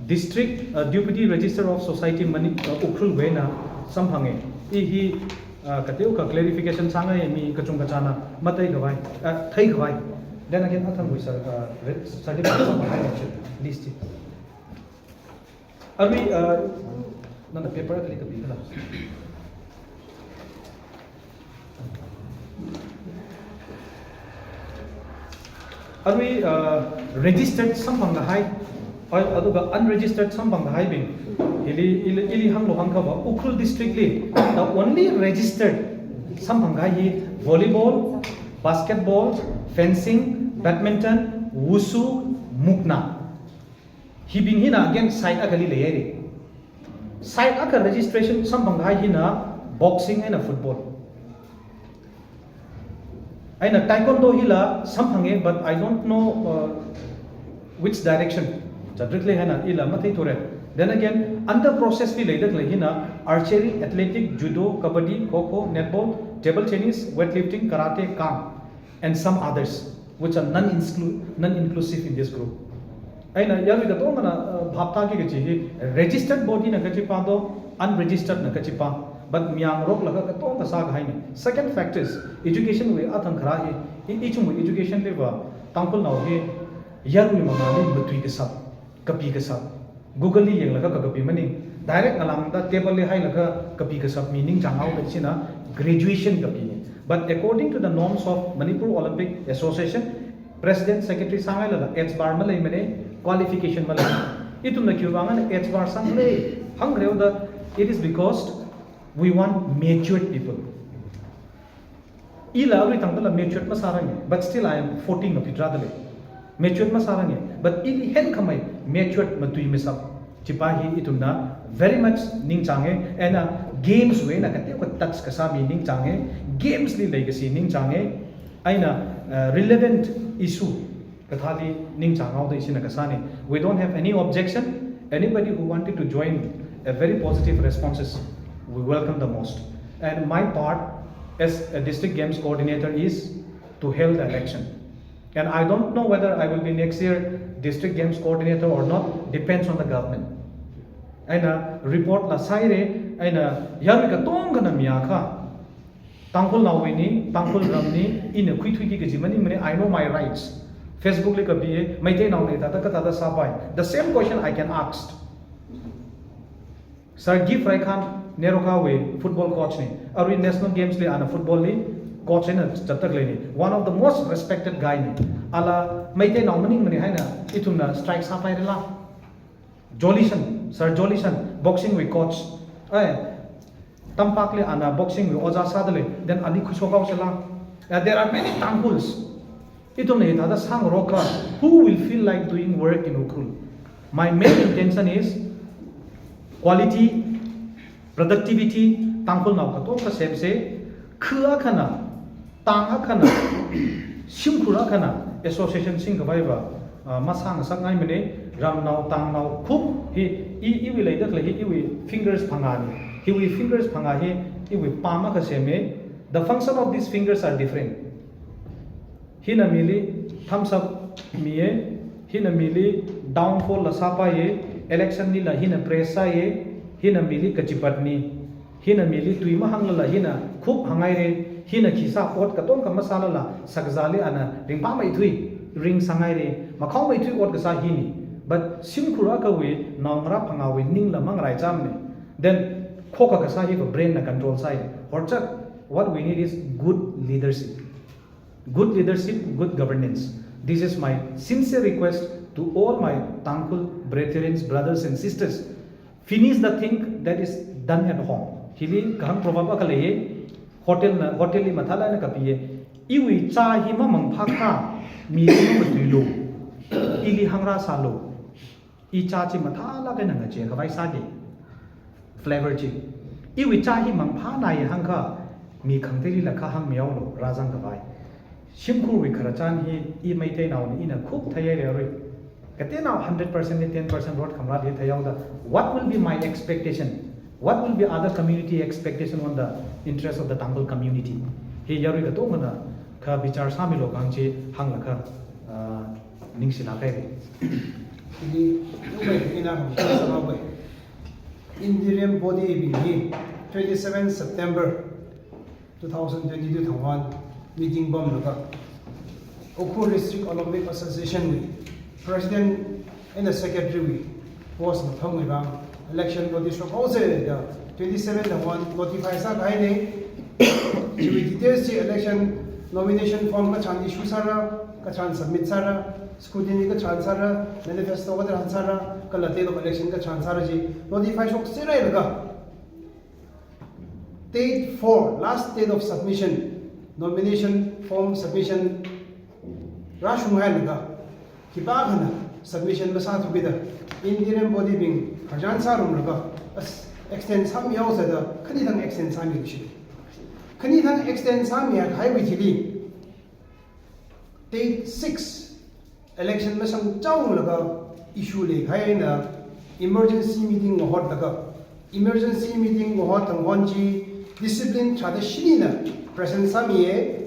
district, uh, deputy registrar of society Mani-, uh, Ukhrul wui eina samphange. I hi, uh, kateokha clarification sāngai mi kachungkachāna matheikhavai, uh, theikhavai. Then again, athumwui sir, uh, re-, certificate samphanghaira list. Arui, uh, nana paper kali kapi kala. Arui, uh, registered samphangkahai, uh, aduga unregistered samphangkahaibing. Hili, ili, ili hānglu hāngkhava, Ukhrul district li, the only registered samphangkahai hi volleyball, basketball, fencing, badminton, wushu, mukna. Hibing hina again side akhali leihaire. Side akha registration samphangkahai hina boxing eina football. Eina taekwondo hila samphange, but I don't know, uh, which direction. Chadrikle hina ila matheithura. Then again, under process li leidakhalei hina archery, athletic, judo, kabaddi, kho kho, netball, table tennis, weightlifting, karate, kang, and some others which are non-inclu-, non-inclusive in this group. Eina yarui katongana, uh, bhap tāki kaji hi registered body na kachipa do, unregistered na kachipa. But miyangroklaga katongkha sākahaine. Second fact is, education wui athang kharā hi, i, ichungwui education liva, Tangkhulnao hi yarui mangāli matui kashap, kapi kashap. Google li yanglaga kakapi maning. Direct ngalāngda table li hailaga kapi kashap mi ningchānghaoda china graduation kapine. But according to the norms of Manipur Olympic Association, President, Secretary sāngailala age bar maleimane, qualification malei. Ithumna khiwuivang eina age bar sānglei hāngkhareoda, it is because we want matured people. Ila arui tangdala matured masārange, but still I am forty ngapit rādalei. Matured masārange, but ili henkhamei matured matui mashap. Chipa hi ithumna very much ningchānge, eina games wui eina kateokha touch kasā mi ningchānge, games li leikashi ningchānge, eina, uh, relevant issue kathāli ningchānghaoda ishina kasāne. We don't have any objection. Anybody who wanted to join a very positive responses, we welcome the most. And my part as a district games coordinator is to hold the election. And I don't know whether I will be next year district games coordinator or not, depends on the government. Eina report la sāhaire, eina yarui katongkhana miakha, Tangkhulnaowuine, Tangkhul ramne, ina khuithuiki kaji maningmane, I know my rights. Facebook li kapiye, Meiteinaona thāda kathāda sāpai. The same question I can ask. Sir Gift Raikhan, NEROCA wui football coach ne. Arui National Games li ana football li coach eina zatdaleine. One of the most respected guy ne. Ala Meitéinao maningmane haina ithumna strike sāpairala. Jolishan, Sir Jolishan, boxing wui coach. Eh, Tampakli ana boxing wui ojā sādalei, then ali khuishok haosela. Eh, there are many Tangkhuls. Ithumna hithāda sāngarokha, who will feel like doing work in Ukhrul? My main intention is quality, productivity, Tangkhulnao katongkha semse, khu akhana, tang akhana, shimkhur akhana, Association singkhavai va, ah, masāngasakngaimana. Ramnao, tangnao, khup hi, i, iwui leida khalei hi, iwui fingers phangāna. Hiwui fingers phangā hi, iwui palm akha sema. The function of these fingers are different. Hina mili thumbs up miya, hina mili downfall la sāpaiya, election lila hina press sāya, hina mili kachipatna. Hina mili tui mahānglala hina khup hānghaira, hina khisā ot katonga masālala sakazāli ana ringphāmeithui, ringsanghaira, makhaomeithui ot kasā hina. But shimkhur akhawui naongarā phangāwui ningla mangaraichāmana. Then, khokha kasā hiva brain na control sāya. Horchak, what we need is good leadership. Good leadership, good governance. This is my sincere request to all my Tangkhul brethren, brothers and sisters. Finish the thing that is done at home. Hili kahāng proverb akha leiya, hotel na, hotel li mathālāk eina kapiya. Iwui chā hi mamangphākha, mili mamatuilu. Ili hāngrāsālu. I chā chi mathālāk eina ngachee khavai sāki. Flavor chi. Iwui chā hi mangphānai hāngkha, mi khangateilila kha hāngmihaolu, rāzang khavai. Shimkhurwui khararchan hi, i Meiteinaona ina khup theihaira arui. Kateonao hundred percent li ten percent rot khamrāli theihaoda. What will be my expectation? What will be other community expectation on the interest of the Tangkhul community? Hi yarui katongana kha bichar sāmilu kahāng chi hānglakha, ah, ningshilāk haira. Ini, nungbai ina hāngkasā nungbai. Interim body bing hi twenty-seven September two thousand twenty-two thangwui eina meeting pamlaga, Ukhrul District Olympic Association wui President and Secretary wui post maphangwui vang election notice rokhaosa da twenty-seven thangwui eina notify sākahaina. Chiwui details chi election nomination form kachān issue sāra, kachān submit sāra, scrutiny kachān sāra, manifesto kachān sāra, kala date of election kachān sāra chi notify shokserhailaga, date four, last date of submission, nomination form submission rāshunghailaga, khipākhana submission masāthukida, interim body bing khararchan sārumlaga, as, extend sāmihaosa da, khanithang extend sāmishi. Khanithang extend sāmihaiwui thili, date six, election masangchaolaga issue leikahai eina emergency meeting ngahotlaga, emergency meeting ngahot thangwui eina chi discipline tharāda shinina present sāmiya,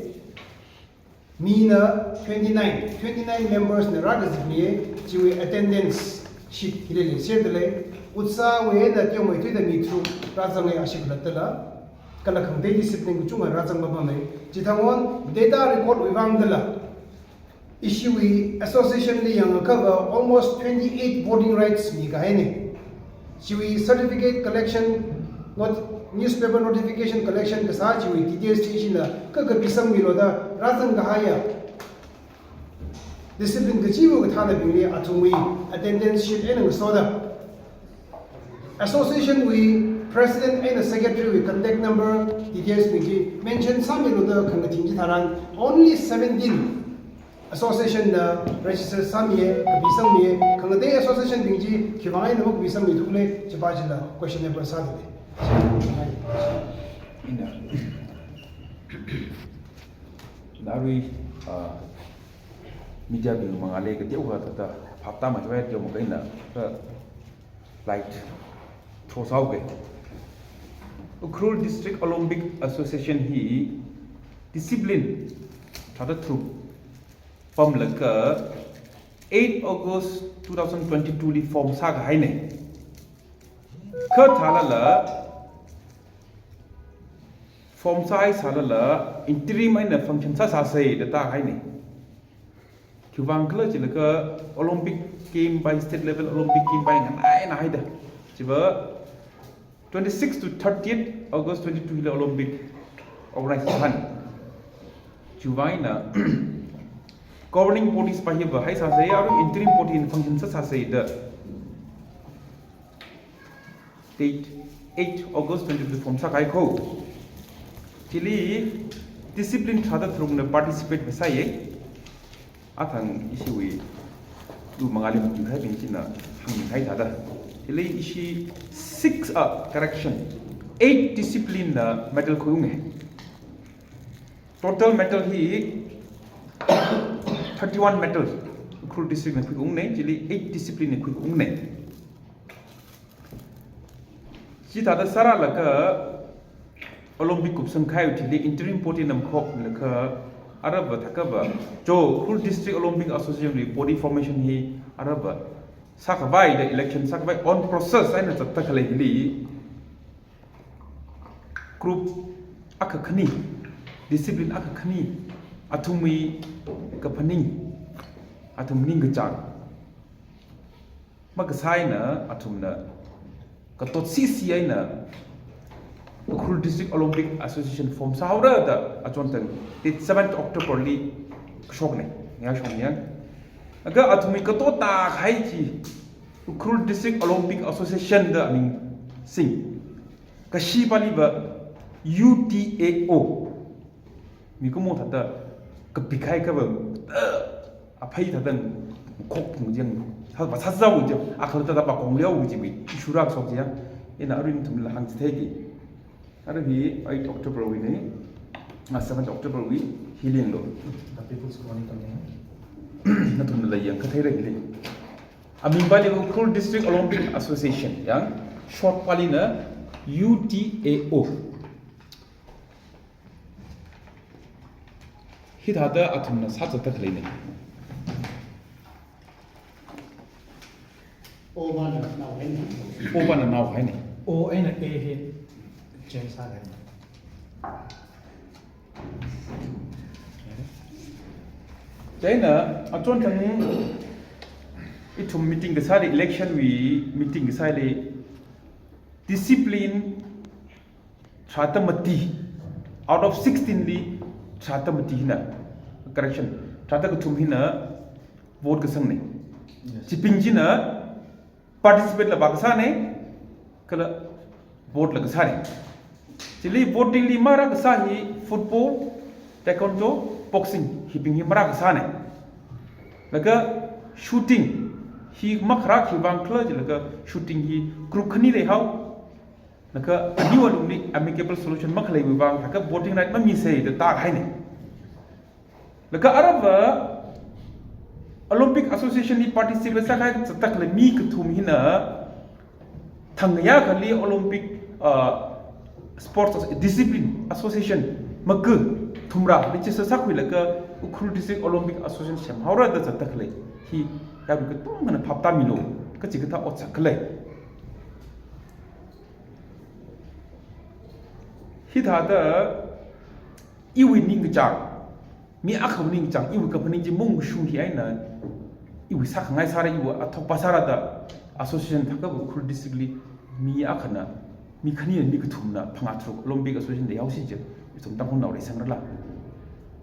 mina twenty-nine, twenty-nine members na rākazipmiya, chiwui attendance sheet hili leiserdalei, UDSA wui eina teomeithuida mi tharuk rāzanga ashi khalattala, kala khangatei discipline kachungkha rāzang mapamei. Chithangwui eina data record wui vangdala, ishiwui association li yangakha va almost twenty-eight voting rights mikahaina. Chiwui certificate collection, not, newspaper notification collection kasā chiwui details chi ishina kha kapisangmilu da rāzangkahaiya. Discipline kachiwui kathānabingli athumwui attendance sheet eina ngasoda, association wui president eina secretary wui contact number details bing chi mention sāmilu da khangathing chitharan only seventeen association na register sāmiya, kapisangmiya, khangatei association bing chi khiwui vang eina makapisangmithukla, chipā chila questionable sādalei. Ina, ina arui, ah, media bing mangāli kateokha thāda phaptāmei khavai teomeikha ina, ah, light throw sāuke. Ukhrul District Olympic Association hi discipline tharāda tharuk pamlaga eight August two thousand twenty-two li form sākahaina. Kha thālala form sāhai sālala interim eina function sāsāsa da tāhaina. Khiwui vang khala jilaga Olympic game pai, state level Olympic game pai nganainā haida. Chiva twenty-six to thirtieth August twenty-two hila Olympic organize sāhai. Chiwui vang eina governing bodies pa hiva haisāsa, arui interim body eina function sāsāsa da. Date eight August twenty twenty-four sākahai ko. Chili discipline tharāda tharukna participate masāya. Athang ishiwui lu mangāli matuihaibing china hāngminghai thāda. Chili ishi six, ah, correction, eight discipline na medal khuiunga. Total medal hi thirty-one medal Ukhrul district na khuiungna, chili eight discipline na khuiungna. Chithāda sāralaga Olympic kupsang kahai thili interim body na makhokmilaga, aruiva thākha va, jo Ukhrul District Olympic Association wui body formation hi aruiva sākhavai da election sākhavai on process eina zatda khalei hili group akha khani, discipline akha khani, athumwui kaphaning, athum ningkachāng makasā eina athumna katotsisi eina Ukhrul District Olympic Association form sāhaora da achonthang date seventh October li kashokna, ngayā shong yang. Laga athumwui katot tākahai chi Ukhrul District Olympic Association da aming sing. Kashipāli va U T A O. Mikumo thāda kapik kahai kava, aphei thāda khok thung jang, thāva sāzau jang, akhal thāda va kong liao ji mi, ishura sok jang. Ina arui nathumla hāngchitheiki. Arui hi eight October wui na, ah, seventh October wui hi lenglo. The People's Chronicle ne. Nathumla yangkatheira hili. Amingpāli Ukhrul District Olympic Association yang, short pāli na U T A O. Hithāda athumna sāzatda khaleina. O pāna nao haina. O pāna nao haina. O eina A hi change sāhaina. Chieina achonthang ithum meeting kasāli, election wui meeting kasāli, discipline tharāda mati, out of sixteen li tharāda mati hina, correction, tharāda kathum hina vote kasangna. Yes. Chibing china participate la vākasāna, kala vote la kasāna. Chili voting li marākasā hi football, taekwondo, boxing, hibing hi marākasāna. Laga shooting hi makharā khivang khala jilaga shooting hi group khani leihao. Laga aniwui alungli amicable solution makhaleiwui vang, laga voting right mamisei da tāhaina. Laga aruiva Olympic Association li participate sākahai zatda khalei mi kathum hina thangya khali Olympic, uh, Sports As-, Discipline Association maka thumra register sākhuilaga Ukhrul District Olympic Association semhaora da zatda khalei hi yarui katongana phap tāmilu, kachikathā ot sākhalei. Hithāda iwui ningkachāng, mi akhawui ningkachāng, iwui kaphaning chi mungshung hi eina, iwui sākhangai sāra, iwui athokpa sāra da association thākha va Ukhrul district li mi akhana, mi khanina, mi kathumna, phangā tharuk Olympic Association leihaosi je, ithum Tangkhulnao leisangrala.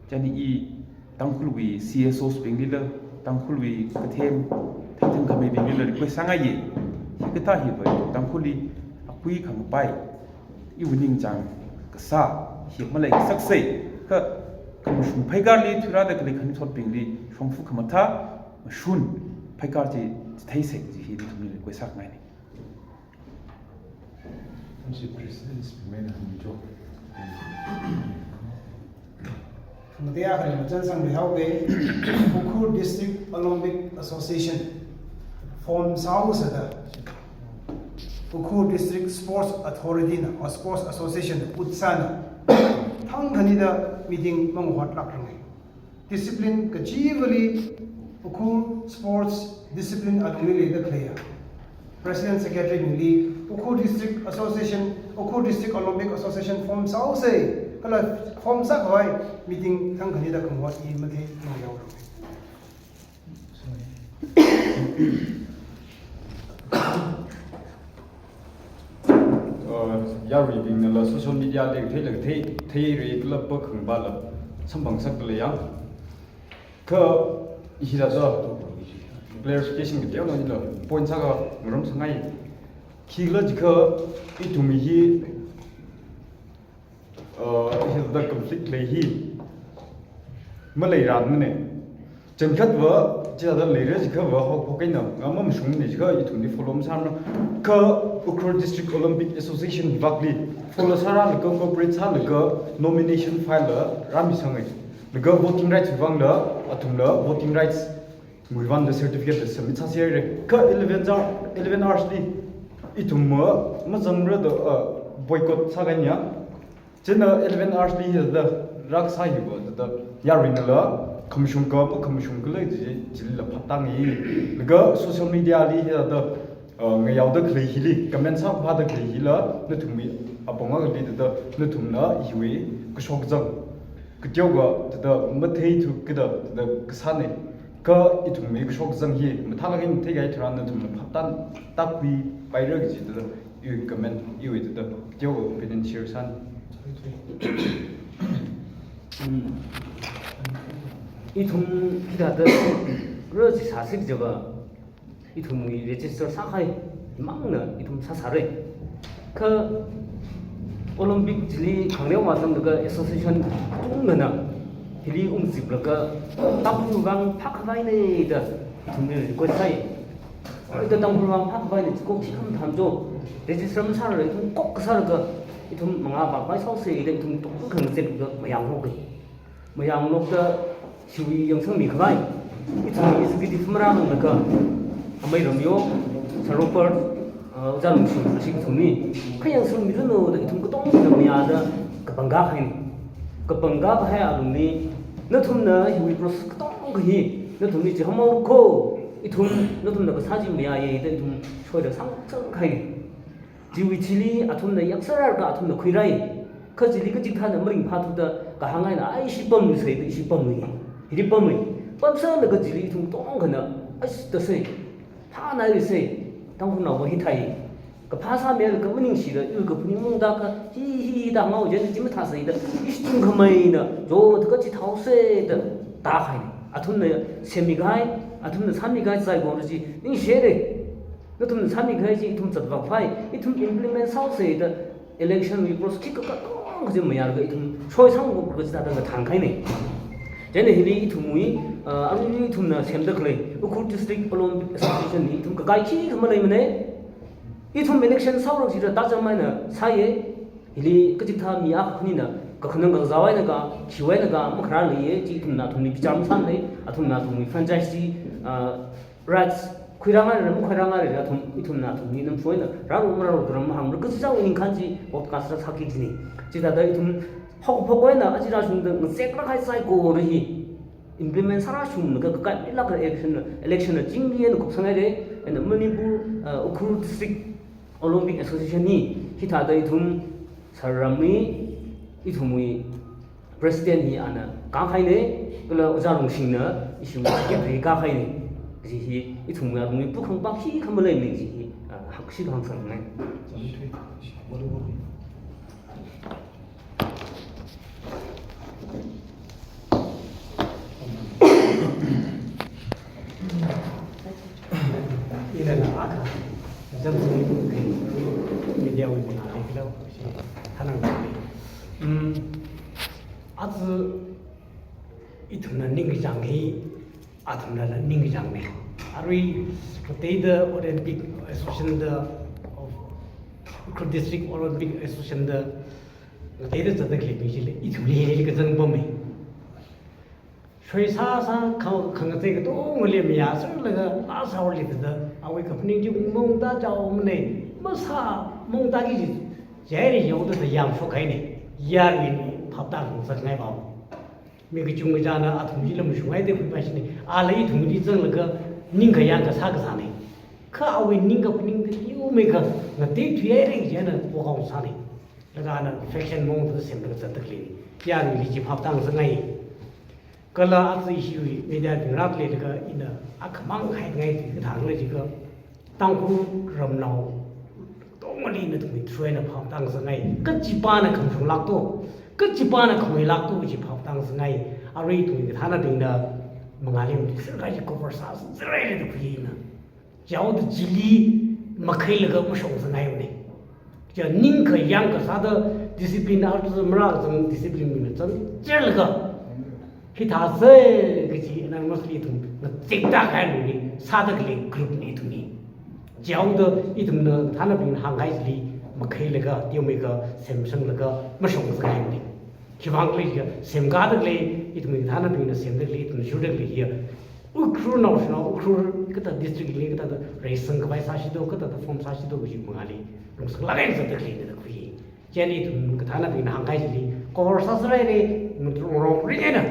Chieina i Tangkhulwui C S Os bing lila, Tangkhulwui kathem theithang khameibing lila request sāngaiya. Hikathā hi va Tangkhulli akui khangapai, iwui ningchāng kasā hi maleisaksa, kha khamashung pheikārli thuirāda khalei khanuithotbingli shongfa khamathā mashun pheikār chi chitheisa kaji hi nathumli request sāngaina. Township President Speaker hāngmicho. Khangatei akhali machānsang leihaoke, Ukhrul District Olympic Association form sāhaosada Ukhrul District Sports Authority na, or Sports Association na, utsana thang khanida meeting mangahotlākranga. Discipline kachivali Ukhrul sports discipline alungli leida khaleiya President Secretary bingli Ukhrul District Association, Ukhrul District Olympic Association form sāhaosa, kala form sākhavai meeting thang khanida khangahot i mathei mangayaoranga. Uh, yaruibingnala social media li theila thei, theira kala pakhangpala samphang sakda leiya. Kha hithāda clarification kateonao hila point sākha ngarum sāngai. Khikhala jiakha ithum hi, uh, hithāda conflict lei hi maleirāmana. Chānkhatva chithāda leira jiakhava hok hok eina ngamamashungmana jiakha ithumli follow masāranu. Kha Ukhrul District Olympic Association hi vakli follow sāralaga, cooperate sālaga nomination file la rāmisangai. Laga voting rights wui vangla, athumla voting rights wui vangla certificate la submit sāserre. Kha eleven hour, eleven hours li ithum ma, mazangra da, uh, boycott sākahaiya. Chieina eleven hours li hithāda rākasā hiva, thāda yaruinala khamashung ka, makhamashung kala chi, chilila phaptāngai. Laga social media li hithāda, uh, ngayaoda khalei hili, comment sākaphāda khalei hila, nathumwui apong akhali thāda, nathumna hiwui kashok kazang, kateokha thāda matheithu kida thāda kasāna. Kha ithumwui kashok kazang hi mathālāk eina matheikahai tharan nathumna phaptān tākhuipaira kaji thāda iwui comment, iwui thāda kateokha opinion share sāna. Hmm. Ithum hithāda register sāsi kajiva, ithumwui register sākahai mangna ithum sāsāra. Kha Olympic chili khanganeo mazanglaga association katongana hili ungziplaga Tangkhul vang phākhavaina da ithumli request sāi. Oi, da Tangkhul vang phākhavaina, chiko khi khamathā jo, register masāla ithum kok kasālaga ithum mangā vāpai sāhaosa da ithum tongkha ngazeklaga mayānglok. Mayānglokta hiwui yangsangmi khavai ithum executive marānanglaga amei Ramyo, Sir Robert, uh, Ojā Lungshing, ashi kathumli kha yangsangmiranu da ithum katongkhana mayāda kapangkā kahaina. Kapangkā kahai alungli nathumna hiwui process katongkha hi nathumli chihānmira kho, ithum nathumna kasā chi mayāya da ithum shoida sāngasakkahaina. Chiwui thili athumna yaksārarka athumna khuirai. Kha chili kachikathāna maringphāthuda kahāng eina, ai ishi pamluisa da ishi pamlui. Hili pamlui. Pamsālaga chili ithum katongkhana, ai sāsei, phānairisei, Tangkhulnaova hithāi. Kaphā sāmilaga maningshida, iwui kaphaning maungda kha, hi, hi, hi da ngao jen chi mathāsei da, ishi tungkhameina, jo, thaka chithāhaosei da, tākahaina. Athumna semmikahai, athumna sāmikahai saikora chi ningshire. Nathumna sāmikahai chi ithum zatvākhavai, ithum implement sāhaosa da election wui process khikha katongkha chi mayālaga ithum shoisang ko kaji thāda ngathānkahaina. Chieina hili ithumwui, uh, arui ithumna semda khalei Ukhrul District Olympic Association li ithum kakai khikha maleimana. Ithum election sāhaora jida tācham eina sāya. Hili kachikathā mi akhanina kakhanang kazao eina ka, khiwui eina ka, makharā leiya, chi ithumna athumli bichar masāmana, athumna athumwui franchise chi, uh, rights khuirāngaira, makhuirāngaira, athum, ithumna athumli namshoina, rāra marāra da mahāngra, kachang ningkhan chi podcast la sāki jina. Chithāda ithum haokaphok eina aja rāshungda ngazeklāk kahai saikora hi implement sārāshunglaga kakai milāk election, election na chingri eina kupsanghaira, eina Manipur, uh, Ukhrul District Olympic Association hi hithāda ithum Sir Ramli, ithumwui President hi ana kākahaina, kala Ojā Lungshingna ishiwui secretary kākahaina. Kaji hi ithumwui alungli pukhang pak hi khamaleimana kaji hi, ah, hak shi hāngsāngai. Ina na akha, jam ni media wui mangā leikalo, shi thanang. Hmm, aja ithumna ningkachāng hi, athumla ningkachāngna. Arui, kateida Olympic Association da, of, Ukhrul District Olympic Association da, kateida zatda khalei mi chili, ithumli hili kazang pammi. Shoisāsā kha, khangachei katongali mayāserlaga, laa sāhaoli thāda, awui kaphaning chi maungda chaomana, masā maungda ki chi, jairi yaoda thāda yamshokhaina, yaruili phaptāngasakngai pao. Mi kachungkha china athum chila mashungai da khuipai shina, ala ithumli zanglaga, ningkhayang kasā kasāna. Kha awui ning kaphaning da liumei kha, ngateithuihaira china, pokao sāna. Laga ana faction maungda semlaga zatda khaleina. Yaruili chi phaptāngasakngai. Kala aja ishiwui media bing rāda leilaga ina akhamang haingai kathāngla jiakha, Tangkhul ramnao katongali nathumwui through eina phaptāngasakngai. Kachipāna khamashunglākto, kachipāna khameilākto kaji phaptāngasakngai. Arui ithumwui kathānabingna mangāli matuiserkahai chi cover sāserhaira da khuiya ina. Chaoda chili makhailaga mashungsanghaimana. Cha ningkhayang kasāda discipline arthur marāzang discipline mina zangchelaga, hithāsa kaji unanimously ithum ngazekda khailuni, sāda khalei group na ithumna. Chaoda ithumna kathānabingna hāngkahai chili makhailaga, teomeikha semsanglaga mashungsanghaimana. Khiwuivang khala jiakha semkāda khalei, ithumwui kathānabingna semda khalei, ithumna shurda khalei hiya, Ukhrul naoshinao, Ukhrul kathāda district li kathāda reisang khavai sāsi do, kathāda form sāsi do kaji mangāli, lungsanglāk eina zatda khaleina da khui. Chieina ithum kathānabingna hāngkahai chili, cover sāsāra haira, ngarong ringhaina.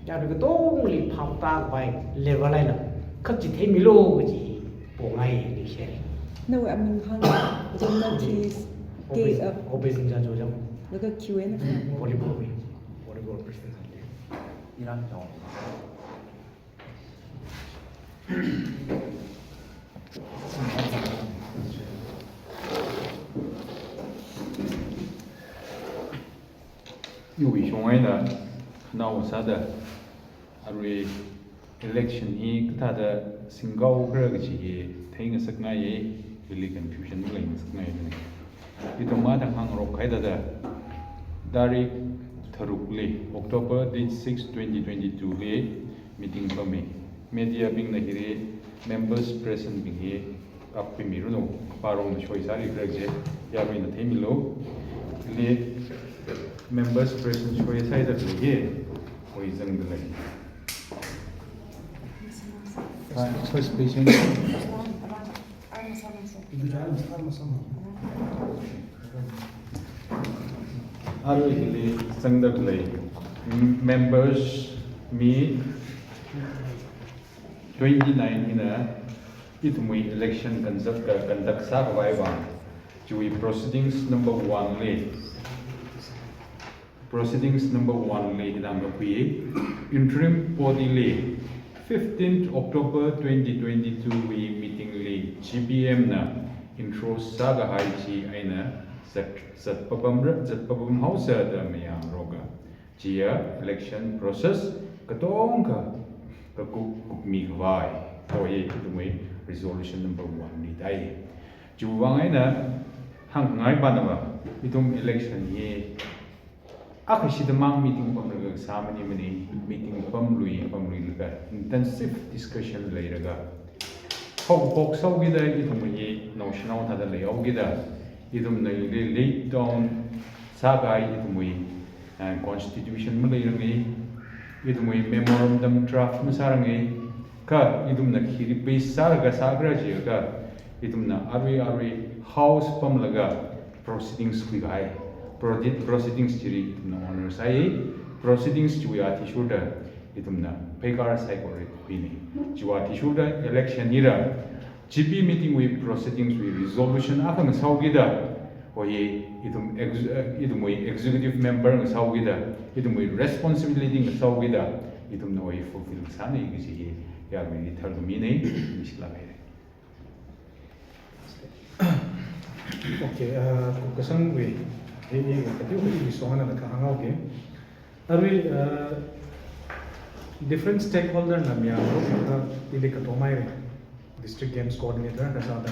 Yarui katongli phap tākhavai level eina, kha chi theimilu kaji pongai ningshi haira. Nawui aming hāng, General Chief, K, Operation, uh, Operation Jajo Jam. Laga Q and A. Volleyball, volleyball president. Iran Jong. Iwui shong eina, nao sāda, arui election hi kathāda singkao khala kaji hi theingasakngai, hili confusion maleisangngai. Ithum mathang hāngrok haida da, tarik tharukli, October date six, twenty twenty-two li meeting pami. Media bingna hili members present bing hi akhui miranu, parong na shoi sāli khala je, yaruina theimilu. Li members present shoi sāda khalei hi, hoi zangda lei. First patient. Arui hili zangda khalei members mi twenty-nine hina ithumwui election conduct, conduct sākhavai vang, chiwui proceedings number one li, proceedings number one li hithāda khui, interim body li fifteenth October twenty twenty-two wui meeting li G P M na introduce sākahai chi eina zat, zatpapamra, zatpapam haosa da mayāngaroka. Chiya election process katonga kakup kupmi khavai, hoi ithumwui resolution number one li tāi. Chiwuivang eina hāngngai panava, ithum election hi akha shida mang meeting pamlaga sā maningmana, meeting pamlui, pamluilaga intensive discussion leilaga, haophok sāhaokida ithumwui naoshinao thāda leihaokida, ithumna hili lay down sākahai ithumwui, eh, constitution maleiranga, ithumwui memorandum draft masāranga, kha ithumna hili base sālaga sākhala jiakha, ithumna arui arui house pamlaga proceedings khuikahai. Prode-, proceedings chili ithumna honour sāi, proceedings chiwui athishurda ithumna pheikar saikora khuini. Chiwui athishurda election hila G P meeting wui proceedings wui resolution akha ngasāhaokida, hoi ithum ex-, eh, ithumwui executive member ngasāhaokida, ithumwui responsibility ngasāhaokida, ithumna hoi fulfill sāni kaji hi yaruili tharda mina, ningshilāk haira. Okay, uh, kupkasangwui, i, i, katiu, i, i, song ana ka hānghaoki. Arui, uh, different stakeholder na mayāngarokka ili katomai re. District Games Coordinator kasāda,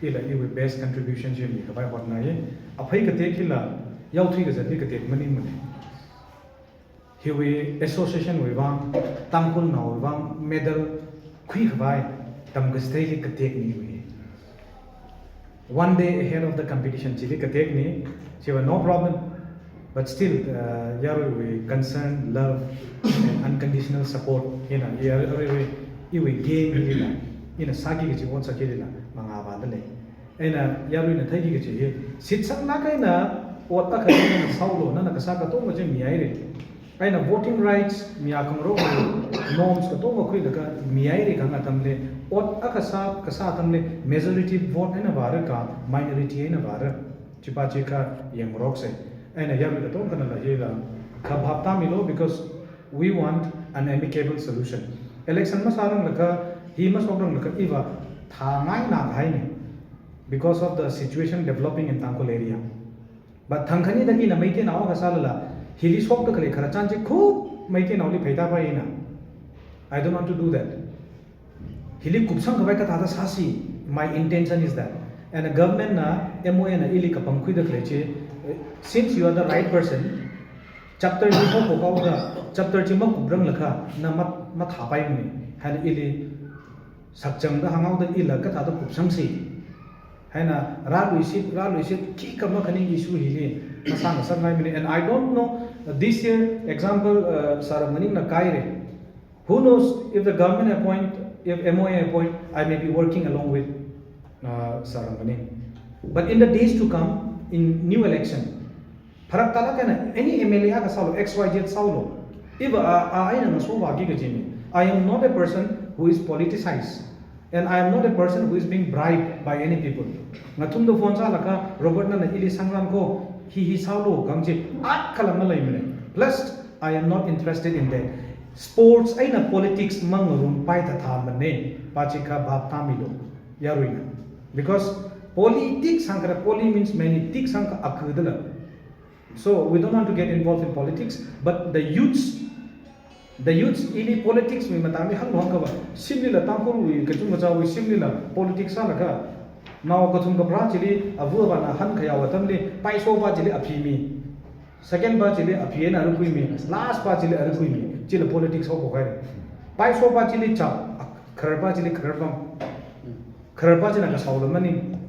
ila iwui best contribution chi mikhavai hotnai. Aphei katek hila, yaothui kazatli katek maningmana. Hiwui association wui vang, Tangkhulnaowui vang medal khuikhavai tamkachitheili katekna iwui. One day ahead of the competition chili katekna, chiva no problem. But still, uh, yaruiwui concern, love, and unconditional support hina, yaruiwui, iwui game hina, ina sāki kachi ot sāki hina, mangā vāda lei. Eina yaruina theiki kachi hi, shitsanglāk eina ot akha nana sālu, nana kasā katonga chi mihaira. Eina voting rights, mayākhangarok norms katonga khuilaga mihaira kahāng atamli, ot akha sā, kasā atamli, majority vote eina vāra ka, minority eina vāra. Chipa chi kha yangngaroksa. Eina yarui katongana hila, kha bhap tāmilu, because we want an amicable solution. Election masāranglakha, hi mashokranglakha, iva thāngaina kahaina. Because of the situation developing in Tangkhul area. But thangkhanida ina Meiteinao akha sālala, hili shokda khalei khararchan chi khup Meiteinaoli pheitāpaina. I don't want to do that. Hili kupsangkhavai kathāda sāsi, my intention is that. And the government na, M O A na ili kapangkhuida khalei chi, eh, since you are the right person, chapter chi haophok haoda, chapter chi makupranglakha, na mat, mathāpaimana, hāng ili sakchangda hānghaoda ila kathāda kupsangsi. Hina, rāluishit, rāluishit, khikha makhaning issue hili, masāngasakngaimana. And I don't know, Uh, this year, example, uh, Sir Ramnganing na kaire. Who knows if the government appoint, if M O A appoint, I may be working along with, uh, Sir Ramnganing. But in the days to come, in new election, pharak talak eina any M L A akha sālu, X Y Z sālu, if a, a, a eina ngasovāki kajina. I am not a person who is politicized. And I am not a person who is being bribed by any people. Ngathumda phone sālaga, "Robert, nana ili sangran ko, hi hi sālu," kahāng chi akhala maleimana. Plus, I am not interested in that. Sports eina politics mangarumpai thatha mana, pa chi kha bhap tāmilu, yaruina. Because politics hāngkha, poly means many, tics hāngkha akha dala. So we don't want to get involved in politics, but the youths, the youths, ili politics mi matāmi hānglu hāngkha va, shimlila Tangkhulwui, kachungkachāwui shimlila politics sālaga, nao kathum kaphara chili, ava avāna hankhayao atamli, paiso pa chili aphi mi, second pa chili aphi eina arikhui mi, last pa chili arikhui mi, chila politics haophok haira. Paiso pa chili chap, kharar pa chili kharar pam. Kharar pa china kasāla maning.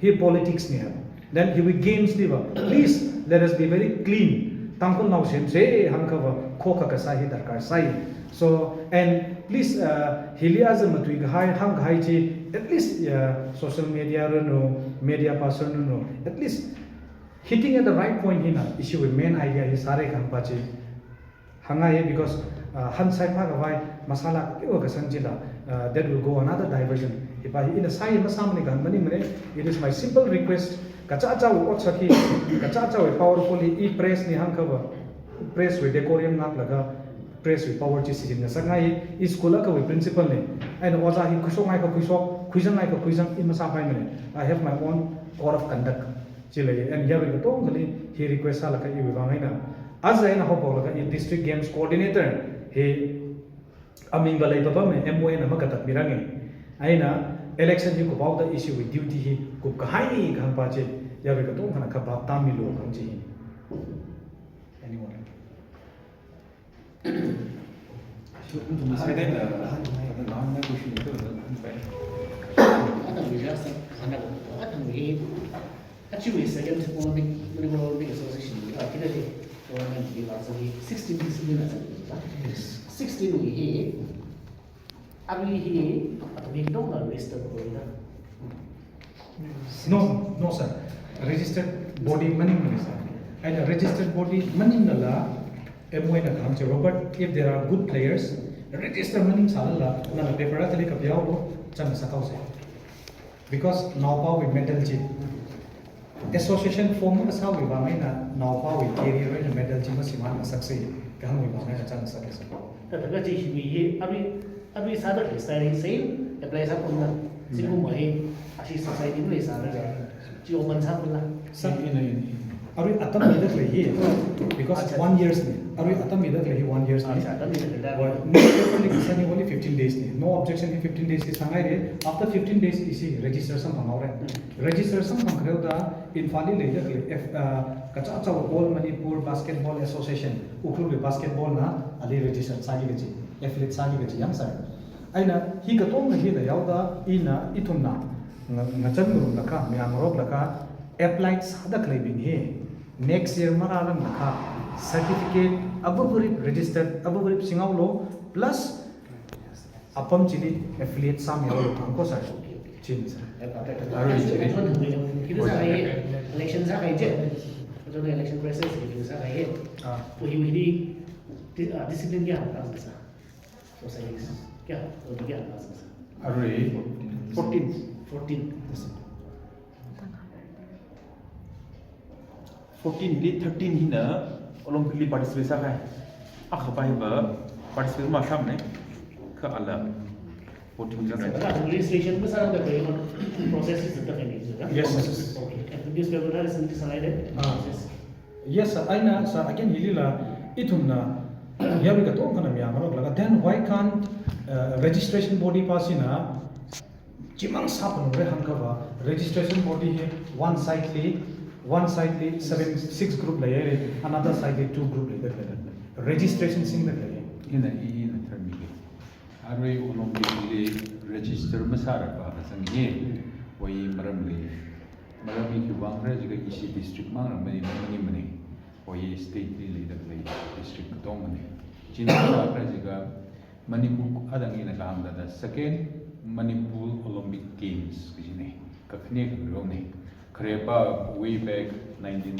Hi politics na. Then hiwui games li va, please, let us be very clean. Tangkhulnao semsa hāngkha va, khokha kasā hi darkar sai. So, and please, uh, hili aja matui kahai, hāngkahai chi, at least, uh, social media ranu, media person ranu, at least hitting at the right point hina, ishiwui main idea hi sāra kahāng pa chi hāngngai, because, uh, han saiphā khavai masālak kiwa kasang chila, uh, that will go another diversion. Hi pa hi ina sāi masāmana kahāng maningmana. It is my simple request. Kachichāwui otsak hi, kachichāwui powerful hi, i press na hāngkha va, press wui decorum ngaklaga, press wui power chi sichinngasakngai. I school akhawui principal na. Eina ojā hi khuishokngaikha khuishok, khuizangngaikha khuizang, i masāpaimana. I have my own code of conduct. Chila, and yarui katongali hi request sālaga iwui vang eina, aja eina haophoklaga i district games coordinator hi aming va leipapama, M O A na makatatmiranga. Eina election hi kuphaoda ishiwui duty hi kupkahai kahāng pa chi, yarui katonga na kha bhap tāmilu kahāng chi hi. Anyone? Actually, second Olympic, Manipur Olympic Association, uh, kita di tournament di laksani sixteen discipline asa. Yes. Sixteen wui hi, arui hi, athum hi katonga register body da. No, no, sir. Registered body maningmana, sir. Eina registered body maninglala, M O A na kahāng chi, Robert, if there are good players, register maningsālala, nana paper athali kaphaolu, chānsā haosa. Because naopawui medal chi, association form makasāwui vang eina naopawui career eina medal chi masimānngasaksa kahāngwui vang eina chānsā haosa. Thāda kaji hiwui hi, arui, arui sāda khalei style hi same apply sāpamna. Zingkum hi, ashi society li sāda, chi open sāpamla. Sir, ina, ina, ina. Arui atam mida khalei hi, because Acha. one years na. Arui atam mida khalei hi one years na. Acha, atam mida khalei da. Why? Next year only, sani only fifteen days na. No objection hi fifteen days hi sāngaira. After fifteen days ishi register samphanghaora. Hmm. Register samphangkhareuda Imphal li leida khalei F, uh, kachichāwui All Manipur Basketball Association, Ukhrul wui basketball na ali register sāki kaji, affiliate sāki kaji yang sir. Eina hi katonga hila yaoda ina ithumna nga-, ngachānngaroklaga, mayāngaroklaga, applied sāda khaleibing hi next year marāranglakha certificate avavarip registered avavarip singhaolu plus apam chili affiliate sāmihaolu kahāng ko sir. China sir. Arui chili. Election sākahai chi. Election process sākahai. Ah. Wui, wui di-, di-, ah, discipline kayā hāngsa? Societies kayā, kayā hāngsa? Arui fourteen. Fourteen. Fourteen li thirteen hina Olympic li participate sākahai. Akha pa hiva participate masāmana, kha ala fourteen li sākahai. Registration masāda khalei process hi zatda khalei ni, sir? Yes, sir. Okay. And newspaper na recently sālaida? Ah. Yes. Yes, sir. Eina, sir, again, hilila, ithumna, yarui katongana mayāngaroklaga, then why can't, uh, registration body pa china, chimang sāphalungra hāngkha va, registration body hi one side li, one side li seven, six group leihaira, another side li two group leida khalei. Registration singda khalei. Ina, i, ina tharmiki. Arui Olympic li register masārapa kazang hi, wui maram lei. Maram hi khiwuivang khala jiakha ishi district mangra mani, maningmana. Hoi state li leida khalei district katongana. China sākhala jiakha Manipur adang ina kahāngda the second Manipur Olympic Games kajina. Kakhane khareo na. Kharepā way back nineteen,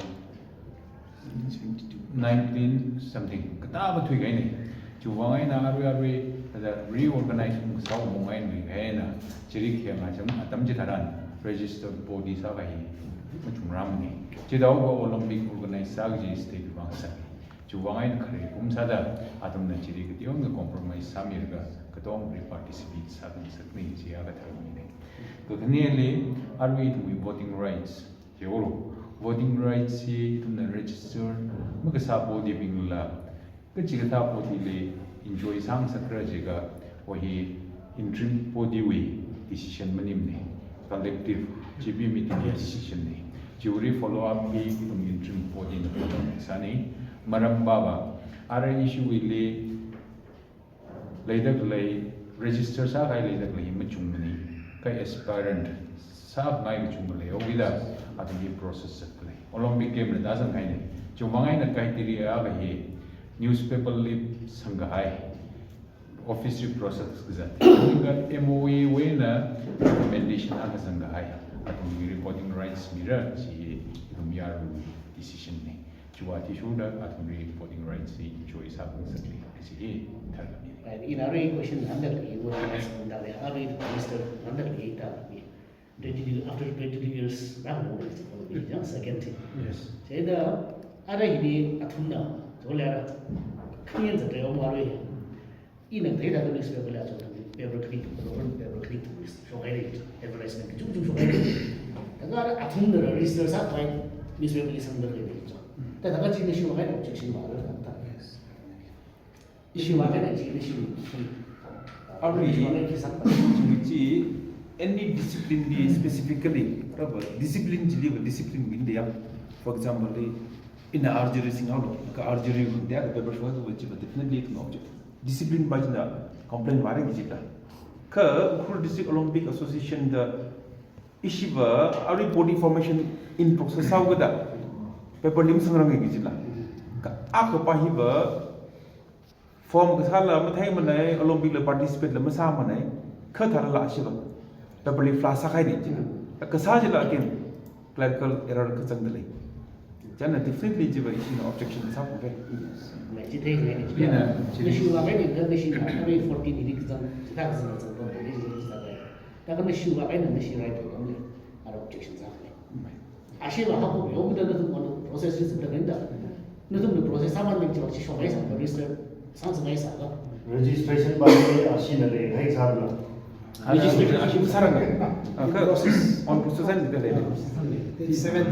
nineteen something. Katāva thuikahaina. Chiwuivang eina arui arui, kaja reorganize ung sāungmong eina, chili khayang acham atam chitharan registered body sākahai machungrarmana. Chithāhaowa Olympic organize sā kaji state vang sāi. Chiwuivang eina khare kum sāda, athumna chili kateonga compromise sāmilaga, katongli participate sāngasakna, chi akha tharmina. Kakhaneli, arui ithumwui voting rights, chi oro, voting rights hi ithumna register makasā body bingla, kachikathā body li enjoy sāngasakra jiakha, hoi hi interim body wui decision maningmana, collective G B meeting wui decision na. Chiwui follow up hi ithum interim body na follow up sāna. Maram pava, ara issue wuili leida khalei, register sākahai leida khalei machungmana. Kha aspirant sāngai kachungkha leihaowa da, athumwui process sākhalei. Olympic Game la tāzanghaina. Chiwuivang eina criteria akha hi newspaper li sangkahai, office li process kazat. Kha M O A wui eina recommendation akha sangkahai, athumwui voting rights mira, chi hi ithum yaruiwui decision na. Chiwui athishurda athumwui voting rights hi enjoy sāngasakli, chi hi tharmina. Right, ina arui question hāngda khalei, voting rights hāngda khalei, arui Minister hāngda khalei ta ni. Twenty, after twenty-two years, rāhāngda khalei, just second thing. Yes. Chieina, ara hili athumna, chole ara, khanian zatreo ma arui. Ina theida kha newspaper li aja paper clip, paper clip, shokhai lei, advertisement kachungchung shokhai lei. Thākha athumna register sākhavai newspaper li sangda khalei lei. Thākha chi nashi wui eina objection mara thāda. Yes. Ishi wui eina chi nashi wui. Arui, chi wui eina khi sākhavai. Chi any discipline li specifically, raba, discipline chili va discipline wui eina ya. For example, ina archery singhaolu, kha archery wui eina ya, kha paper shokhai kha va chi va definitely no object. Discipline pā china complain vāra kajila. Kha Ukhrul District Olympic Association da ishiva arui body formation in process sāhaoda paper li masangranga kajila. Kha akha pā hiva form kasāla matheimanei, Olympic la participate la masāmanei, kha tharala ishiva paper li flash sākahai ni kajila. Kasā chila again clerical error kazangda lei. China definitely chiva ishina objection sāphungra. Mai chi thei ni. Ina, chi nashi wui eina, nashi wui eina, arui fourteen ni kazang, chithā kazang kazang pam ni kazang kazang. Thākha nashi wui eina, nashi right to come ni, ara objection sākhavai. Mai. Ashiva haowa, yongda nathum on process is the renda. Nathumna process sāman ni chiva chi shongai sā, register sāngasakngai sākha. Registration pā ni ashina leihai sāla. Registration ashi masāranga. Ah, kha on process eina da lei. Seven.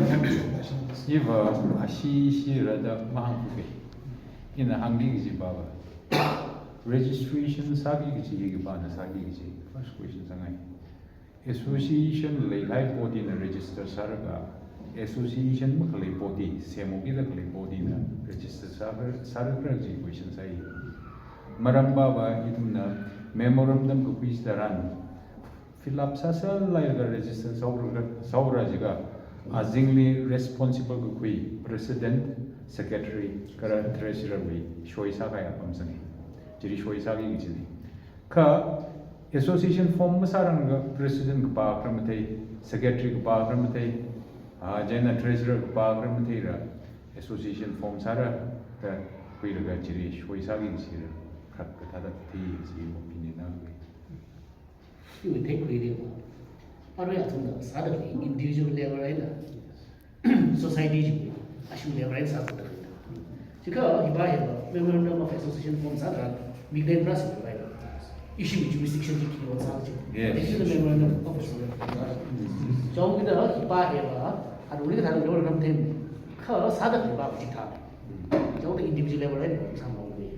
Iva ashi shira da mahāngkhuke. Ina hāngli kaji pava. Registration sāki kaji, khipāna sāki kaji. First question sāngai. Association leihai body na register sālaga, association makhalei body, semokida khalei body na register sāla, sālakhala kaji question sāi. Maram pava ithumna memorandum kakhui tharan, fill up sāsālailaga register sāhaora, sāhaora jiakha, azingli responsible kakhui, president, secretary, kala treasurer wui soi sākahai apam sāngai. Chili soi sāki kajina. Kha association form masāranglaga president kapā khala mathei, secretary kapā khala mathei, ah, chieina treasurer kapā khala matheila, association form sāra da khuilaga chili soi sāki kajila, kha kathāda thei kaji opinion na khui. Iwui theikhuili va. Arui athumna sāda khalei individual level eina society chi, ashi level eina sāda khalei. Chikha hiva hiva memorandum of association form sāda, mi ten plus level eina. Ishi jurisdiction chi khi on sā chi. Yes. This is the memorandum of association. Chong kida hiva hiva, arui kathā level eina them. Kha sāda khalei va chi thā. Chong the individual level eina sāmang ni.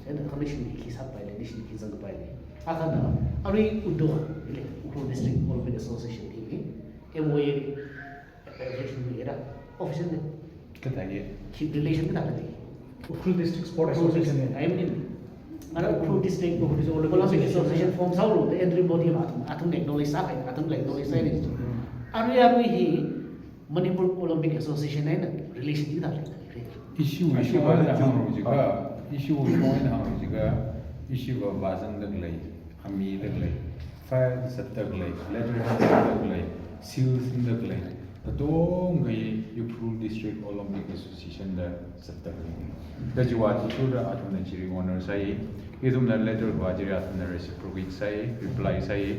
Chieina commission ni khi sāpai lei, nation khi zangpai lei. Akhana, arui UDO, ile, Ukhrul District Olympic Association team ni, M O A, application ni era, official ni. Kathā ye? Khi relation kathā lei. Ukhrul District Sport Association ni. I mean, ara Ukhrul District Olympic Association form sāhaolu, the entry body ma athum, athum acknowledge sāpai, athum acknowledge sāi ni. Arui, arui hi Manipur Olympic Association eina relation kathā lei. Ishiwui shong eina hānglu jiakha, ishiwui shong eina hānglu jiakha, ishiva vāzangda khalei, amida khalei, file zatda khalei, letter hāngda khalei, seal singda khalei, katonga hi Ukhrul District Olympic Association da zatda khalei. Kajiva athishurda athumna chili honor sāi, ithumna letter vā chili athumna reciprocate sāi, reply sāi.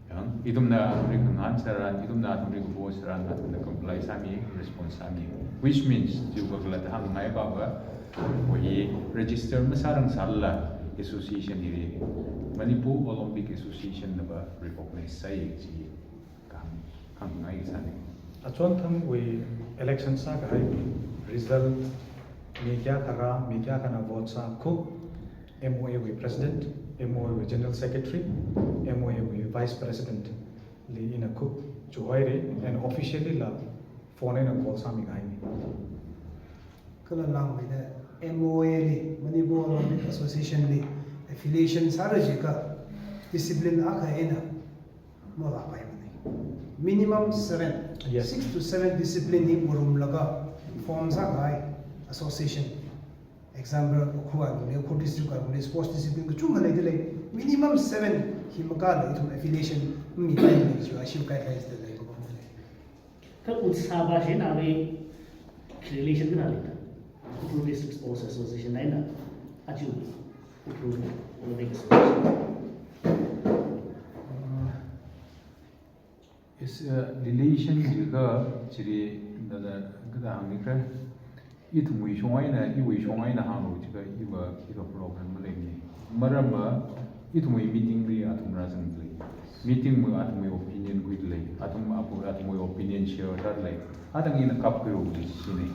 Yang, ithumna athumli khangahān tharan, ithumna athumli kapo tharan, athumna comply sāmi, response sāmi. Which means, chiwui kakhalatva hāngngai pava, vo hi register masāranglala, association hili, Manipur Olympic Association nava recognize sāi chi kahāng, hāngngai sāni. Achonthangwui election sākahai result mi kayākha rā, mi kayākhana vote sākhup, M O A wui president, M O A wui general secretary, M O A wui vice president li ina khup chihoire, and officially la phone eina call sāmikahaini. Kala langmeida M O A li, Manipur Olympic Association li affiliation sāra jiakha discipline akha eina malākpaimana. Minimum seven, yes, six to seven discipline hi ngarumlaga form sākahai association. Example, Ukhrul alungli, Ukhrul district alungli, sports discipline kachungkha leidalei. Minimum seven hi makāla ithum affiliation mamipaimana jiakha, ashiwui guidelines da lei, makāmana. Kha UDSA va shina arui relation khala leida? Ukhrul District Sports Association eina, aja Ukhrul Olympic Association. Is, uh, relation jiakha chili nana kathāda hāngnikhala. Ithumwui shong eina, iwui shong eina hānglu jiakha iva khikha problem maleimana. Maramva ithumwui meeting li athum rāzangdalei. Meeting va athumwui opinion khuidalei. Athum apu athumwui opinion share sādalei. Athang ina kapkhuilu jisina.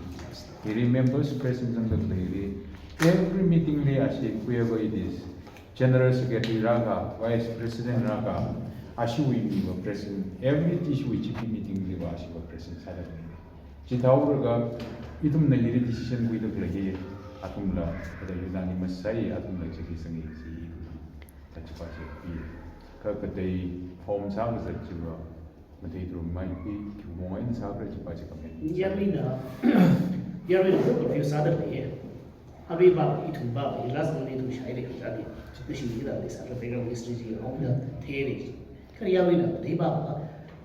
Hili members present zangdalei hili. Every meeting li ashi whoever it is, General Secretary rākha, Vice President rākha, ashiwui miva present, every ishiwui G P meeting liva ashiva present sādalei. Chithāhaolaga, ithumna hili decision khuida khalei hi, athumla, kathāda unanimous sāi, athumla chili zangi si, kachipa chi pi. Kha kathāda form sākazat chiva, matheithurummai, khi, khiwui vang eina sākhala chipa chi comment. Yaruina, yaruina confuse sādalei. Aruiva, ithumva, hila zangli ithum shaire, kajadi. Nashi hila, hila sāda background history chi, hongda, theire. Kha yaruina, matheiva,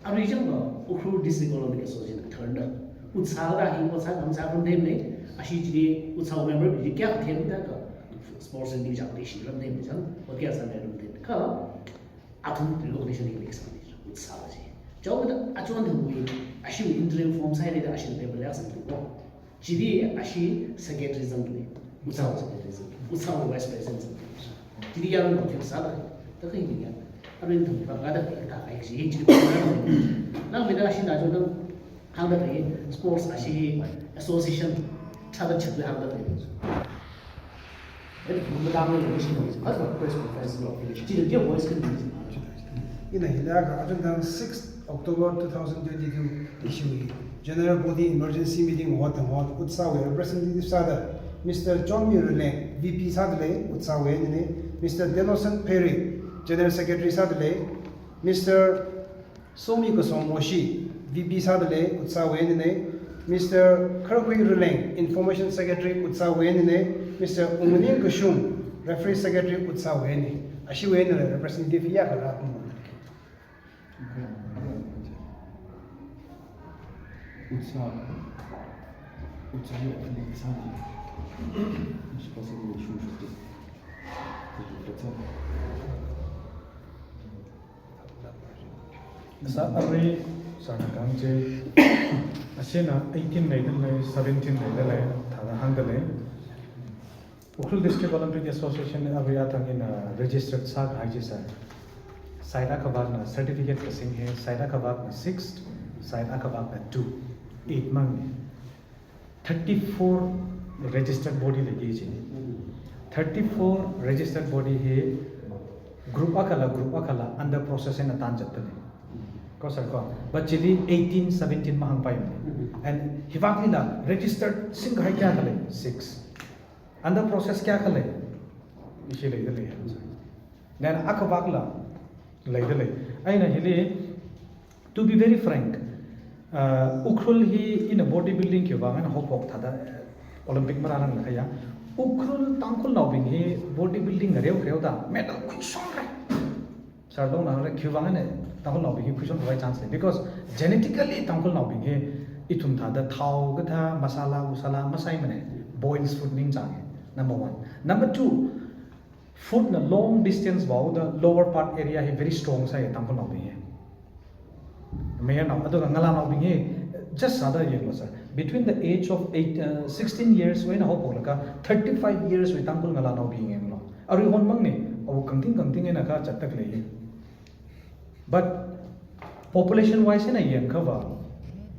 arui changva, Ukhrul District Olympic Association turn da. UDSA da hi, UDSA ngam sākharum themne, ashi chili, UDSA member bing chi kayākha themda kha, sports and division li shiram themne chang, ot kayākha sāngarum themne. Kha, athum recognition hi mix sāni, UDSA va chi. Chaoda achonthangwui, ashiwui interim form sāhaida ashi paper li sāni ko. Chili ashi secretary zangli, UDSA secretary zang, UDSA vice president zang. Chili yarui confuse sāda, da kha hi ya. Arui ithum va kathāda kathāda kaji hi chili. Langmeida ashina chonthang hāngda lei, sports ashi association thāda chakli hāngda lei. Then, matangli lei shi no, as a press conference lo, chili dia voice kan ni. Ina hila kha, achonthang sixth October two thousand twenty-two issue hi General Body Emergency Meeting hotda hot, UDSA wui representative sāda, Mister Chonmi Rileng, V P sādalei, UDSA wui einana, Mister Denoson Pheri, General Secretary sādalei, Mister Somi Kasong Moshi, V P sādalei, UDSA wui einana, Mister Kharkhui Rileng, Information Secretary, UDSA wui einana, Mister Ungmaning Kashung, Referee Secretary, UDSA wui eina. Ashiwui eina representative ya kara kum. UDSA, UDSA wui eina sāni. Mishi pasang ni shung shung. Sā arui, sāna kang chi, ashina eighteen leidalei, seventeen leidalei, thāda hāngdalei. Ukhrul District Olympic Association arui athang ina registered sākahai chi sā. Side akhavāna certificate kasing hi, side akhavāna six, side akhavāna two, eight mangna. Thirty-four registered body leiki chi. Thirty-four registered body hi group akhala, group akhala under process eina tangzatdalei. Ko sir ko. But chili eighteen, seventeen mahāngpaimana. And hivāklila registered singkahai kayākha lei? Six. Under process kayākha lei? Ishi leidalei. Then akhavāla leidalei. Eina hili, to be very frank, uh, Ukhrul hi ina bodybuilding khiwui vang eina haophok thāda, uh, Olympic marāranglakha ya, Ukhrul Tangkhulnaobing hi bodybuilding ngareo ngareo da medal khuishongra. Sir Longna hāngda khiwuivang eina Tangkhulnaobing hi khuishon khavai chance lei. Because genetically Tangkhulnaobing hi ithum thāda thao kathā, masala, usala masaimana. Boiled food ningchānga. Number one. Number two, food na long distance vāhaoda lower part area hi very strong sāya Tangkhulnaobing hi. Mayarnao, aduga ngalānaobing hi just sāda yanglu sir. Between the age of eight, uh, sixteen years wui eina haophoklaga thirty-five years wui Tangkhul ngalānaobing yanglu. Aruihon mangna, awuk khangating khangating eina kazatda khalei hi. But population wise eina yangkhava,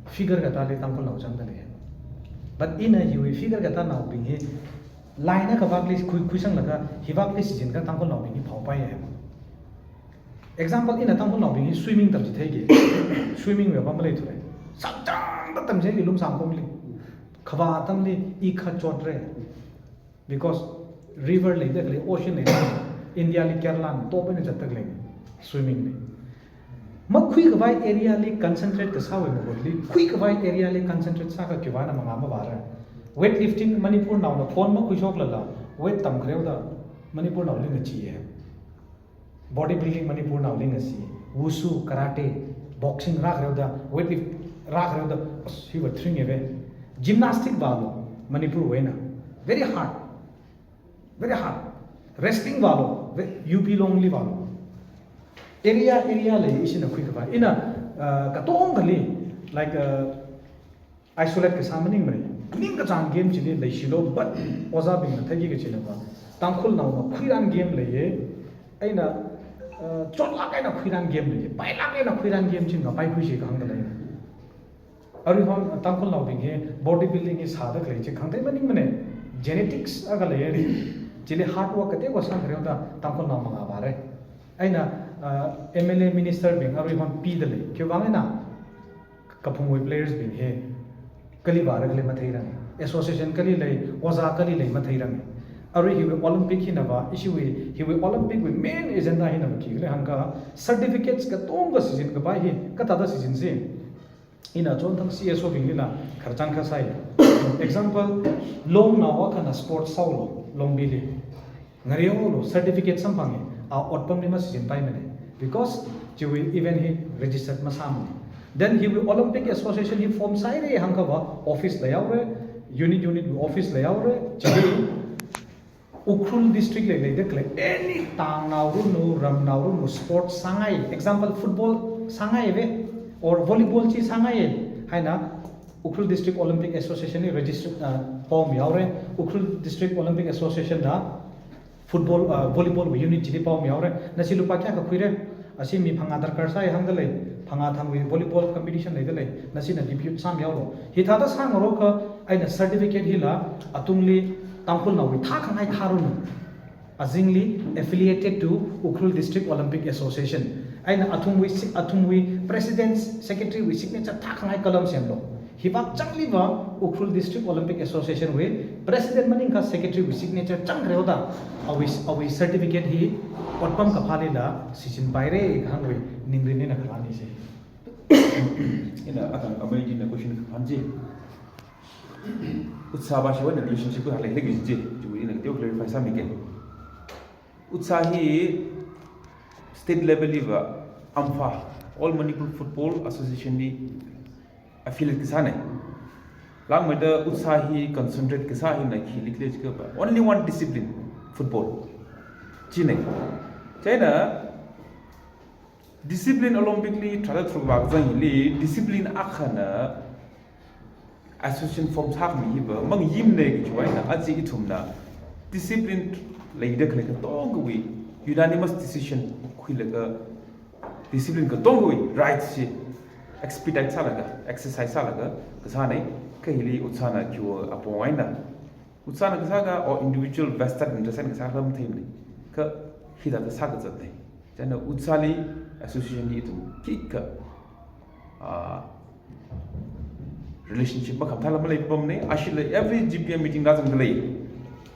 figure kathāli Tangkhulnao zangda lei. But ina hiwui figure kathānaobing hi, line na khavākli khui, khuisanglaga, hivākli shichinakha Tangkhulnaobing hi phaopaiya. Example, ina Tangkhulnaobing hi swimming tamchitheiki. Swimming wui apam maleithura. Sāngchāngda tamchitheiki lumsāng komli. Khavā atamli i khachotra. Because river leida khalei, ocean leida khalei, India li Kerala na top eina zatda khalei swimming li. Makhui khavai area li concentrate kasāwui mahutli, khui khavai area li concentrate sākha khiwuivang eina mangā mavāra. Weightlifting Manipurnaona khon makhuishoklala, weight tamkhareoda Manipurnaoli ngacheeya. Bodybuilding Manipurnaoli ngachee, wushu, karate, boxing rākhareoda, weightlifting rākhareoda, as, hiva thring eve. Gymnastic vālu, Manipur wui eina. Very hard. Very hard. Wrestling vālu, ve-, U P Longli vālu. Area, area lei ishina khui khavai. Ina, uh, katongali, like, uh, isolate kasā maningmana. Ningkachāng game chili leishilu, but ojābingna theiki kachilava, Tangkhulnaona khuiran game leiya, eina, uh, chotlāk eina khuiran game leiya, pailāk eina khuiran game chi ngapaikhuishi kahāngda lei. Aruihon Tangkhulnaobing hi bodybuilding hi sāda khalei chi khangatei maningmana. Genetics akha leiya. Chili hard work kateokha sākhareoda Tangkhulnao mangā vāra. Eina, uh, M L A minister bing aruihon pida lei. Khiwuivang eina kaphungwui players bing hi kali vāra kali matheiranga. Association kali lei, ojā kali lei matheiranga. Arui hiwui Olympic hinava, ishiwui, hiwui Olympic wui main agenda hinava khikhala hāngkha, certificates katonga shichin kapai hi, kathāda shichinsi. Ina chonthang C S O binglila khararchān kasāi. Example, Longnao akhana sports sāhaolu, Longbili. Ngareolu certificate samphanga, a otpamli mashichinpaimana. Because chiwui event hi registered masāmana. Then hiwui Olympic Association hi form sāhaira hāngkhava office leihaora, unit unit office leihaora, chili Ukhrul district li leida khalei any town nao ranu, ram nao ranu, sports sāngai, example football sāngai ve, or volleyball chi sāngai, haina Ukhrul District Olympic Association li register, uh, paomihaora, Ukhrul District Olympic Association na football, uh, volleyball wui unit chili paomihaora, nashi lupā kayākha khuira, ashi mi phangā darkar sāi hāngda lei, phangā thangwui volleyball competition leida lei, nashina debut sāmihaolu. Hithāda sāngarokha, eina certificate hila, atungli Tangkhulnaowui thākhangai tharanu. Azingli affiliated to Ukhrul District Olympic Association. Eina athumwui si-, athumwui president, secretary wui signature thākhangai column semlu. Hivāk chāngliva Ukhrul District Olympic Association wui president maningkha secretary wui signature chāngkhareoda awui, awui certificate hi otpam kaphālila shichinpaira kahāngwui ningrin eina kharānisa. Ina athang amei china question kahāng chi. UDSA va shiwui eina relationship khalei leikaji chi, chiwui eina kateo clarify sāmike. UDSA hi state level liva AMFA, All Manipur Football Association li affiliate kasāna. Langmeida UDSA hi concentrate kasā hina khili khalei jiakhava, only one discipline, football. China. China, discipline Olympic li tharāda tharuk vākazang hili, discipline akhana association form sākhami hiva mangyimana kajiwui eina, aja ithumna discipline leida khalei katongawui unanimous decision khuilaga discipline katongawui rights chi expedite sālaga, exercise sālaga kasāna, kha hili UDSA na khiwui apong eina, UDSA na kasā kha, or individual vested interest eina kasā khala matheimana. Kha hithāda sākazatna. China UDSA li association li ithum khikha, ah, relationship makhamathāla maleipamna, ashila every G P M meeting rāzangda lei.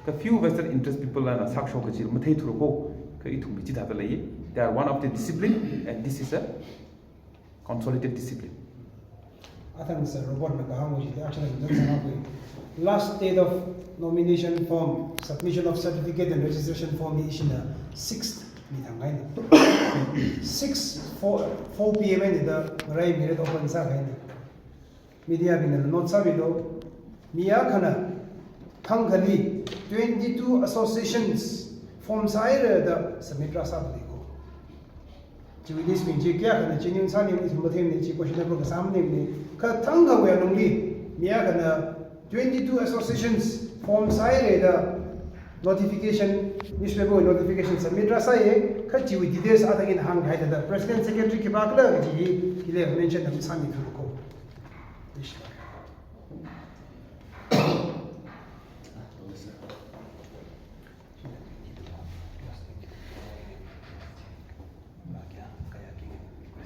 Kha few vested interest people lana sākashok kaji matheithura ko, kha ithumwui chithāda lei. They are one of the discipline, and this is a consolidated discipline. Athang sir Robert na kahāng wuji, actually, that's how we last date of nomination form, submission of certificate and registration form ni ishina sixth ni thanghaina. Six, four, four P M ni da ngarai mirada open sāhaina. Media bingna note sāmilu, mi akhana thangkhali twenty-two associations form sāhaira da submit rāsāpali ko. Chiwui list bing chi kayākhana genuine sāni, ithum mathemni, chi questionable kasā maningmana. Kha thangkhawui alungli mi akhana twenty-two associations form sāhaira da notification, newspaper notification submit rāsāya, kha chiwui details athang ina hānghaida, president secretary khipākhala kaji hi, hili mention na sāmithu ko.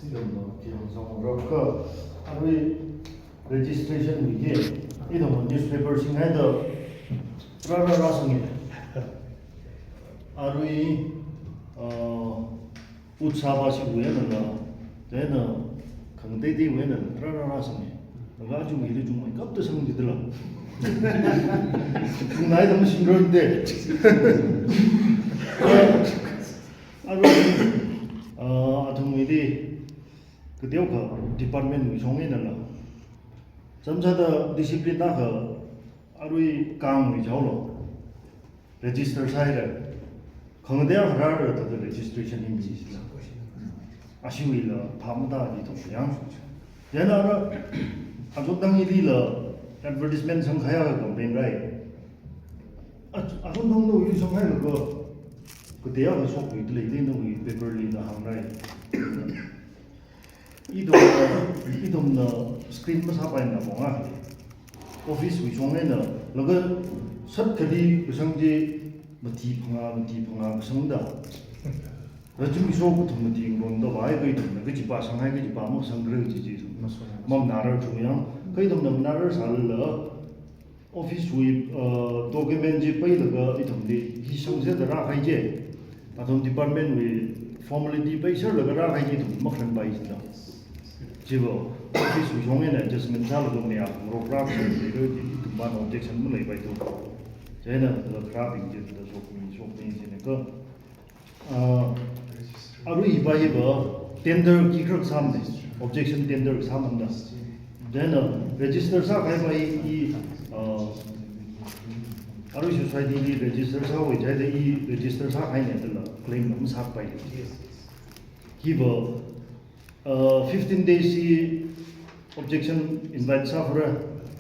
Ithumna, ithum song rock, arui registration wui hi, ithum newspaper singhaida rārā rāsangi. Arui, uh, Utsav pāshi wuya nala, chieina khangateitei wuya nala, rārā rāsangi. Laga chungmeida chungmei kapta sangchidala. Chungnaida mashing ronde. Arui, ah, athumwuili kateokha department wui shong einala, chānsāda discipline akha arui kangwui jaolo. Register sāhaira. Khangatei rārāda registration hi mi sila. Ashiwuila phap matāki thong yang. Chieina ara, achot tang ilila advertisement sangkhaya campaign rai. Achot tang nawui sangkhailaga, kateokha shokluida leilei nawui paper lila hāngrai. Ithumna, ithumna screen masāpaimana ponga. Office wui shong eina, laga sat khali kasang chi mati phangā, mati phangā kasangda. Rachum iso kathum mati ngarongda vāhai, kha ithumna kachipa sanghai, kachipa masangkharei chi chi. Masang. Mamanārar chung yang, kha ithumna manārar sālala, office wui, uh, document chi peilaga ithumli hi sangse da rākahai chi. Athum department wui formality peiserlaga rākahai chi ithum makharanpai jida. Chiva, office wui shong eina adjustment sālaga mayā ngarok rākahai chi, ithum pāna objection maleipaithu. Chieina kharābing chida shokmi, shokmi chieina kha, ah, arui hiva hiva tender khikha sāmana, objection tender sāmana. Then, uh, register sākahaiva hi, hi, uh, arui society li register sāhaowa jihaida hi register sākahaina dala claim na masāpai. Hiva, uh, fifteen days hi objection invite sāhaora,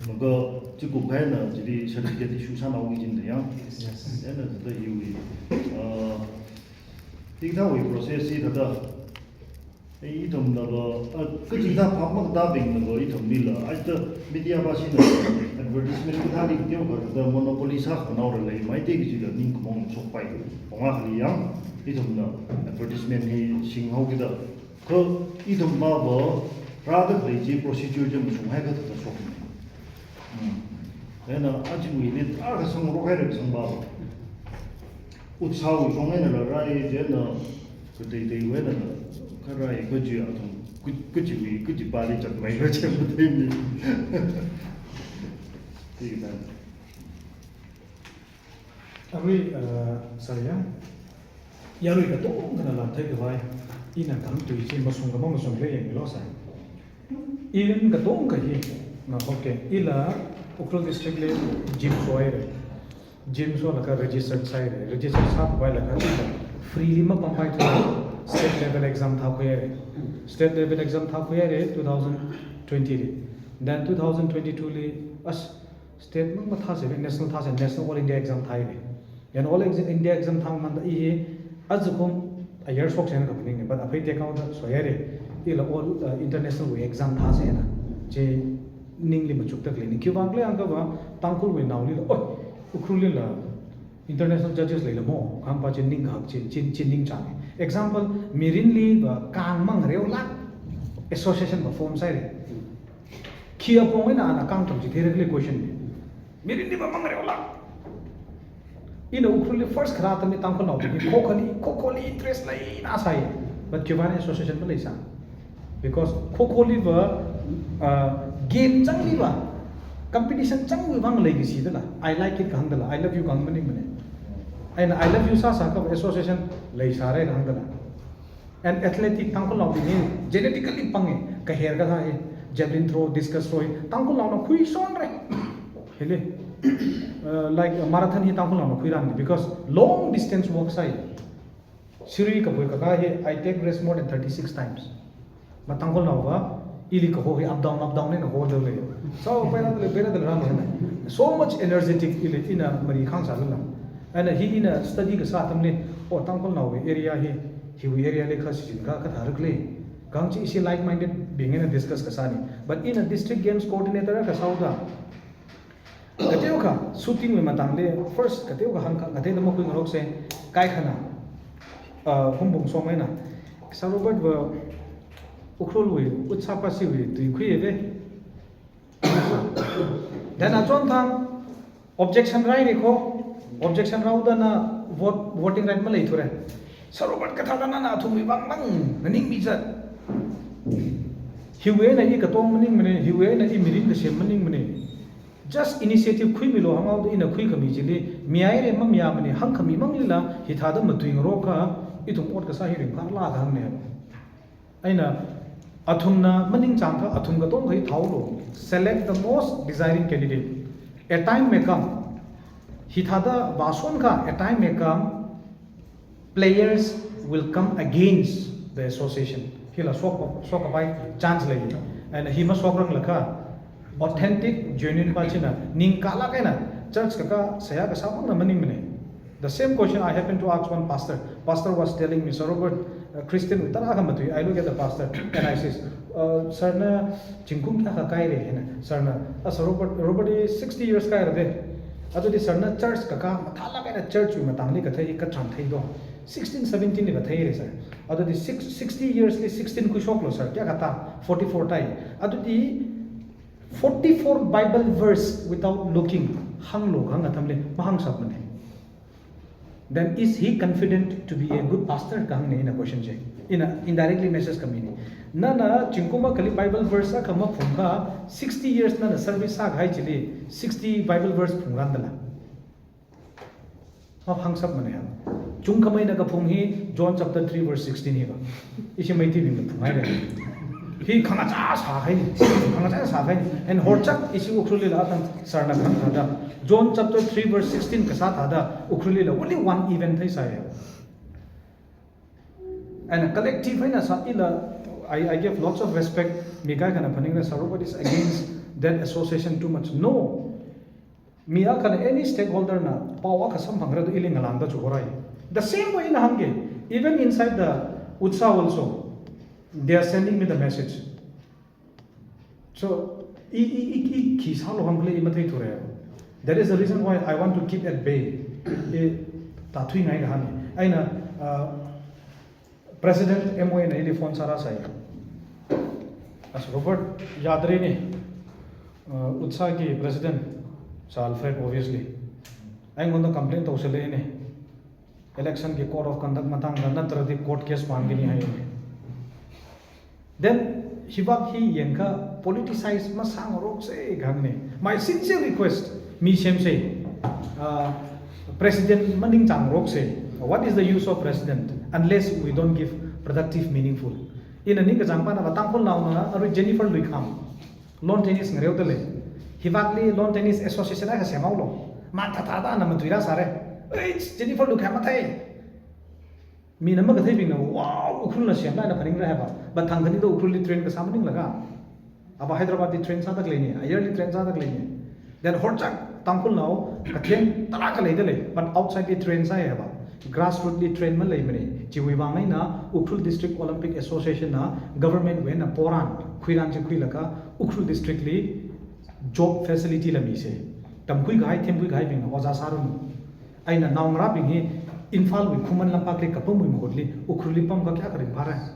laga chikup kahaina chili certificate issue sānaoki jida yang. Yes. Then, uh, thāda hiwui, uh, hikathāwui process hi thāda, eh, ithumnava, ah, kaji thā phap makatābingnava ithumlila, aita media pāshina advertisement kathāli teokha thāda monopoly sākhanao rālei maite kajila ningkhamaong shokpai. Ponga khali yang, ithumna advertisement hi singhaokida. Kha ithum mava rāda khalei chi procedure chi mashunghai kha thāda shokmi. Hmm. Chieina achiwuili akha sangrok haira kasang pava. Utsav wui shong einala rāi, chieina kateitei wui einala kharāi, kaji athum, ka-, kajiwui, kajipāli chakmei kaji matheimi. Hikathā. Arui, uh, sir ya, yarui katongkhana lam theikhavai, ina khamtui chi mashung kha mamashung khala yangmilu sir. Even katongkha hi, na, okay, ila Ukhrul district li gym shohaira. Gym sholaga register sāhaira. Register sākhavai laga ila freely mapampaithu. State level exam thākhuihaira. State level exam thākhuihaira two thousand twenty li. Then two thousand twenty-two li, as state mang mathāsei, national thāsei, national all India exam thāhaira. Yan all ex-, India exam thāmamānda i hi, ajakum ayar shokse eina kaphaninga, but aphei tekhaoda soihaira, ila all, uh, international wui exam thāse eina. Chi ningli machukda khaleina. Khiwuivang khala jiakhava, Tangkhulwui naolila, oi, Ukhrullila international judges leilamo, khangpa chi ningkahak chi, chi, chi ningchānga. Example, mirinliva kang mangareolāk association va form sāhaira. Khi apong eina ana kang tam chi theira khala question ni. Mirinliva mangareolāk. Ina Ukhrulli first kharā atamli Tangkhulnaobing hi Kho Kholi, Kho Kholi interest leina sāi. But khiwuivang association maleisā. Because Kho Kholiva, uh, Game changli va, competition changwui vang leikashi dala, I like it kahāng dala, I love you kahāng maningmana. Eina I love you sāsā ka association leisāra kahāng dala. And athletic Tangkhulnaobing hi genetically panga, kaher kathā hi, javelin throw, discus throw hi Tangkhulnaona khuishonra. Hili, uh, like, uh, marathon hi Tangkhulnaona khuirāna, because long distance walk sāi. Siri kapui kakā hi, I take rest more than thirty-six times. Ma Tangkhulnao va, ili kaho hi up down, up down eina hodalei. So, paira dale, paira dale rāmana. So much energetic ili, ina mari khāngsālala. Eina hi ina study kasā atamli, oh, Tangkhulnaowui area hi, hiwui area li kha shichin kha kathāra khala kahāng chi ishi like-minded bing eina discuss kasāna. But ina district games coordinator kasā haoda, kateokha shooting wui matangli, first kateokha hāngkha, kateida makhuingaroksa, kaikhana, uh, Humbung Song eina, Sir Robert va Ukhrulwui, Utsa Pasiwui tui khuiya ve. Then achonthang objection rāhaira kho, objection rāhaoda na vote, voting right maleithura. Sir Robert kathāda nana athumwui vang mang, nganingmi zat. Hiwui eina i katong maningmana, hiwui eina i mirin kasem maningmana. Just initiative khuimilu hānghaoda ina khuikhami chili, mihaira mamayāmana, hāngkhami manglila, hithāda matuingarokakha, ithum ot kasā hi ringphālāka hāngna. Eina, athumna maningchāngkha, athum katongkha hi thaolu. Select the most desiring candidate. A time may come. Hithāda vāshonkha, a time may come, players will come against the association. Hila shok, shokkapai chance lei. And hi mashokranglakha, authentic, genuine pa china, ningkalāk eina, church kakā, seihā kasā mangna maningmana. The same question I happened to ask one pastor. Pastor was telling me, "Sir Robert, uh, Christian wui tarākha matui, I look at the pastor, and I says, uh, Sir na zingkum kayākha kaira?" hina. Sir na, "Ah, Sir Robert, Robert is sixty years kaira de." Adudi Sir na church kakā, mathālāk eina church wui matangli kathei, kachāng theido. Sixteen, seventeen li katheira, Sir. Adudi six, sixty years li sixteen khuishoklu, Sir. Kayākha tā, forty-four tai. Adudi forty-four Bible verse without looking, hānglu kahāng atamli, mahāngshapmana. Then is he confident to be a good pastor? Kahāngna ina question chi. Ina indirectly message khamina. Nana zingkum akhali Bible verse akha maphungkha, sixty years nana service sākahai chili, sixty Bible verse phungrandala. Mahāngshapmana ya. Chungkhameina kaphung hi John chapter three verse sixteen hi va. Ishi Meiteibingna phunghaira. Hi khangachā sākahaina, khangachā sākahaina. And horchak ishi Ukhrulli la atam Sir na kahāng thāda, John chapter three verse sixteen kasā thāda, Ukhrulli la only one event theisāya. And collective eina sā ila, I, I give lots of respect. Mi kaikhana phaningra, Sir Robert is against that association too much. No. Mi akhana, any stakeholder na pao akha samphangra da ili ngalāngda chuhorai. The same way ina hāngki, even inside the Utsa also, they are sending me the message. So, i, i, i, i khi sālu hāngkhala i matheithura. That is the reason why I want to keep at bay. I tāthuingai kahāngna. Eina, uh, President M O A na ili phone sārāsai. As Robert yadre ni, uh, Utsa ki President, Sir Alfred, obviously. Aingondang complain tausalei ni. Election ki code of conduct matangda natradi court case pāngkini hai ni. Then, hivak hi yangkha politicize masāngaroksa kahāngna. My sincere request, mi semsa, uh, President maningchāngaroksa. What is the use of President unless we don't give productive, meaningful? Ina ningkachāng pana va Tangkhulnaona, arui Jennifer Luikham, lawn tennis ngareodalei. Hivakli lawn tennis association akha semhaolu. Mathāthāda na matuirāsāra. Ei, Jennifer Luikham mathei. Mina makatheibingna, "Wow, Ukhrulna semla," na phaningra haiva. But thangkhanida Ukhrulli train kasā maninglaga. Ava Hyderabad li train sāda khaleina, Ayar li train sāda khaleina. Then horchak Tangkhulnao, katheng tarākha leidalei, but outside li train sāya haiva. Grassroot li train maleimana. Chiwui vang eina Ukhrul District Olympic Association na government wui eina poran, khuiran chi khuilaga, Ukhrul District li job facility la misa. Tamkhui kahai, themkhui kahaibingna ojā sāranu. Eina naongarābing hi Imphal wui khuman lampakli kapamwui mahutli Ukhrulli pamkha kayākha ringphāra.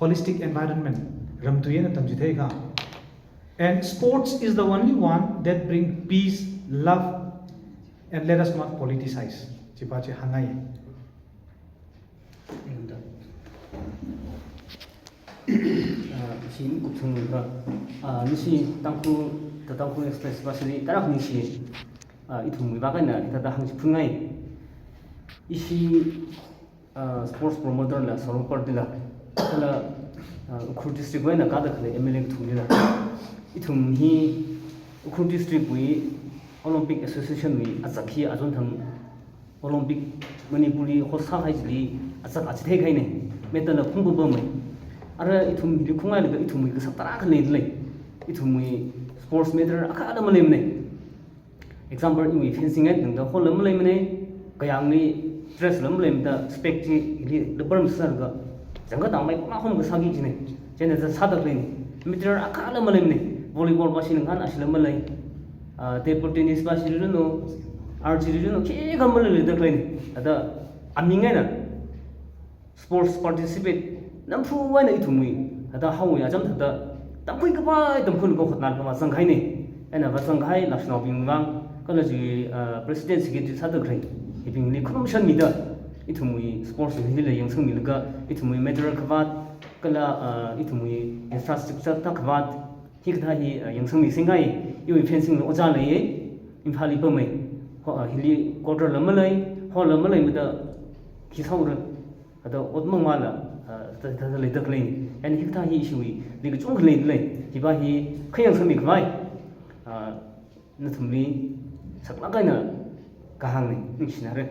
Holistic environment, ramtui eina tamchitheikha. And sports is the only one that bring peace, love, and let us not politicize. Chipa chi hāngngai. And, uh, uh, Ishi Kupchung ka, ah, ishi Tangkhul, The Tangkhul Express va ishi tarākha ishi, ah, ithumwui vang eina hithāda hāngchiphun ngai. Ishi, ah, sports promoter la, Sorupar dila, kala, ah, Ukhrul district wui eina kada khalei M L A kathumlila, ithum hi Ukhrul district wui Olympic Association wui azak hi achonthang Olympic Manipur li host sāhai chili azak achi theikahaina. Medal la phungpapamei. Ara ithum hili khungailaga ithumwui kasak tarākha leilei. Ithumwui sports medal akhala maleimana. Example, iwui fencing eina tangda hall la maleimana. Kayāngli dress la maleimada spec chi hili rubber masālaga zangkatang mai pama hom kasāki kajina. Chieina sāda khaleina. Medal akhala maleimana. Volleyball va ishi ngahān ashila malei. Ah, table tennis va ishi rino, archery rino, khikha maleilada khaleina. Thāda aming eina sports participate namphung eina ithumwui, thāda haowui acham thāda tamkhui kapai, tamkhui kahotna kama zangkahaina. Eina va zangkahai naoshinaobing vang, kala chi, ah, president secretary sāda khalei hibingli kharumshanmida, ithumwui sports hili yangsangmilaga, ithumwui medal khavāt, kala, ah, ithumwui infrastructure thākhavāt, hikathā hi, ah, yangsangmi singai, iwui fencing la ojā leiya, Imphal li pamei, ho, ah, hili quarter la malei, hall la maleimada, khi saura, thāda ot mangmala, ah, thā, thā, thāda leida khaleina. Eina hikathā hi ishiwui, li kachungkha leilei, hiva hi khayangsangmi khavai, ah, nathumli saklāk eina kahāngna, ningshinare.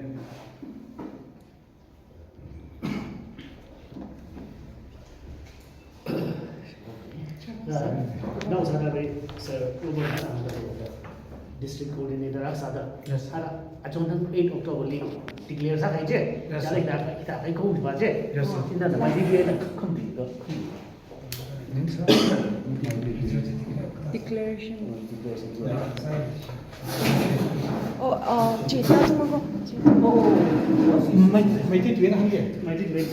Nao sāda ri, sir, Uber na ang da district coordinator a sāda. Yes. Ara, achonthang eight October li declare sākahai chi. Yes, sir. Chālak da, ita kai kong ba chi. Yes, sir. Inda na mai di na khum di do. Declaration. Oh, oh, chi, chi, chi, chi. Mai, mai di tuina hangge. Mai di tuina.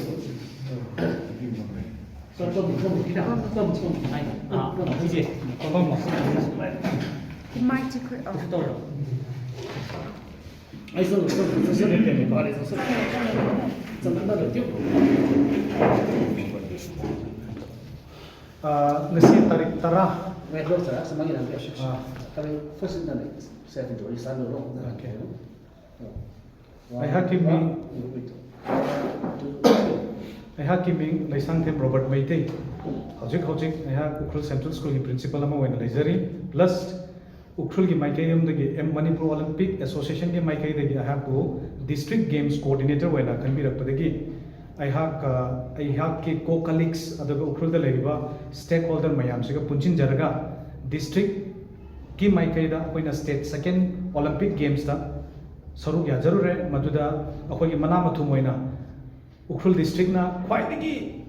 Ki mai chi khui, oh. Ah, ngasi tarik tara. Ah. Okay. Aihakki ming, aihakki ming Leisangthem Robert Meitei. Hojik, hojik, aihak Ukhrul Central School ki principal ama oina leijari. Plus, Ukhrul ki maikaidamdagi, em, Manipur Olympic Association ki maikaidagi aihakbu District Games Coordinator oina khanbirakpadagi, aihak, ah, aihakki co-colleagues, aduga Ukhrul da leiba stakeholder mayam siga punchin jaraga, district ki maikaida akhoi na state second Olympic Games da saruk yajarure, maduda akhoi ki mana mathum oina Ukhrul District na khwaidagi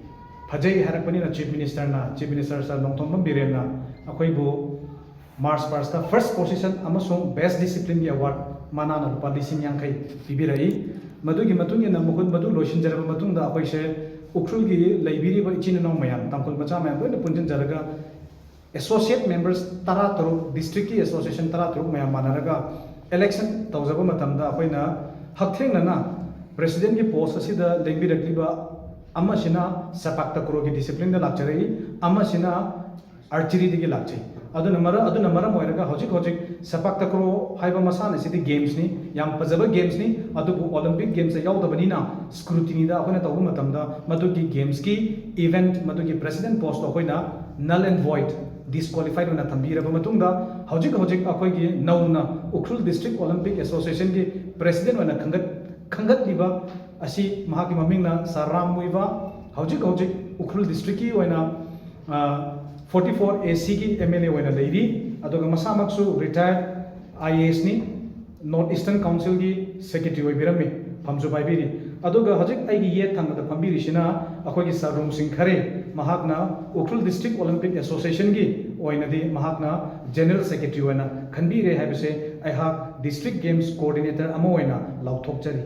phajai hairakpanina Chief Minister na, Chief Minister Sir Nongthombam Biren na, akhoibu March first ta first position amasung best discipline ki award manana lupā lising yangkhai pibirai. Madugi matungina mahut madu loishin jaraba matungda akhoise Ukhrul ki leibiriba ichin inao mayam, Tangkhul macha mayam loina punchin jaraga, associate members tara taruk, district ki association tara taruk mayam manaraga election taujaba matamda akhoina hakthengna na president ki post asida lengbirakliba, amashina sepak takraw ki discipline da lakcharai, amashina archery dagi lakchai. Aduna mara-, aduna maram oiraga hojik hojik sepak takraw haiba masana sidi games ni, yam pazaba games ni, adubu Olympic Games a yaodabanina scrutiny da akhoina tauba matamda, madugi games ki event, madugi president post akhoina null and void, disqualified oina thambiraba matungda, hojik hojik akhoigi naona Ukhrul District Olympic Association ki president oina khangat, khangatliba ashi mahaki mamingna Sir Ram Muivah, hojik hojik Ukhrul District ki oina, ah, forty-four A C ki M L A oina leiri, aduga masamaksu retired I A S ni, North Eastern Council ki secretary oibirami, phamju paibiri. Aduga hojik aigi yet thangda phambirishina, akhoigi Sir Rungsing Khare, mahakna Ukhrul District Olympic Association ki oinadi mahakna general secretary oina khanbire haibase aihak District Games Coordinator ama oina laothokchari.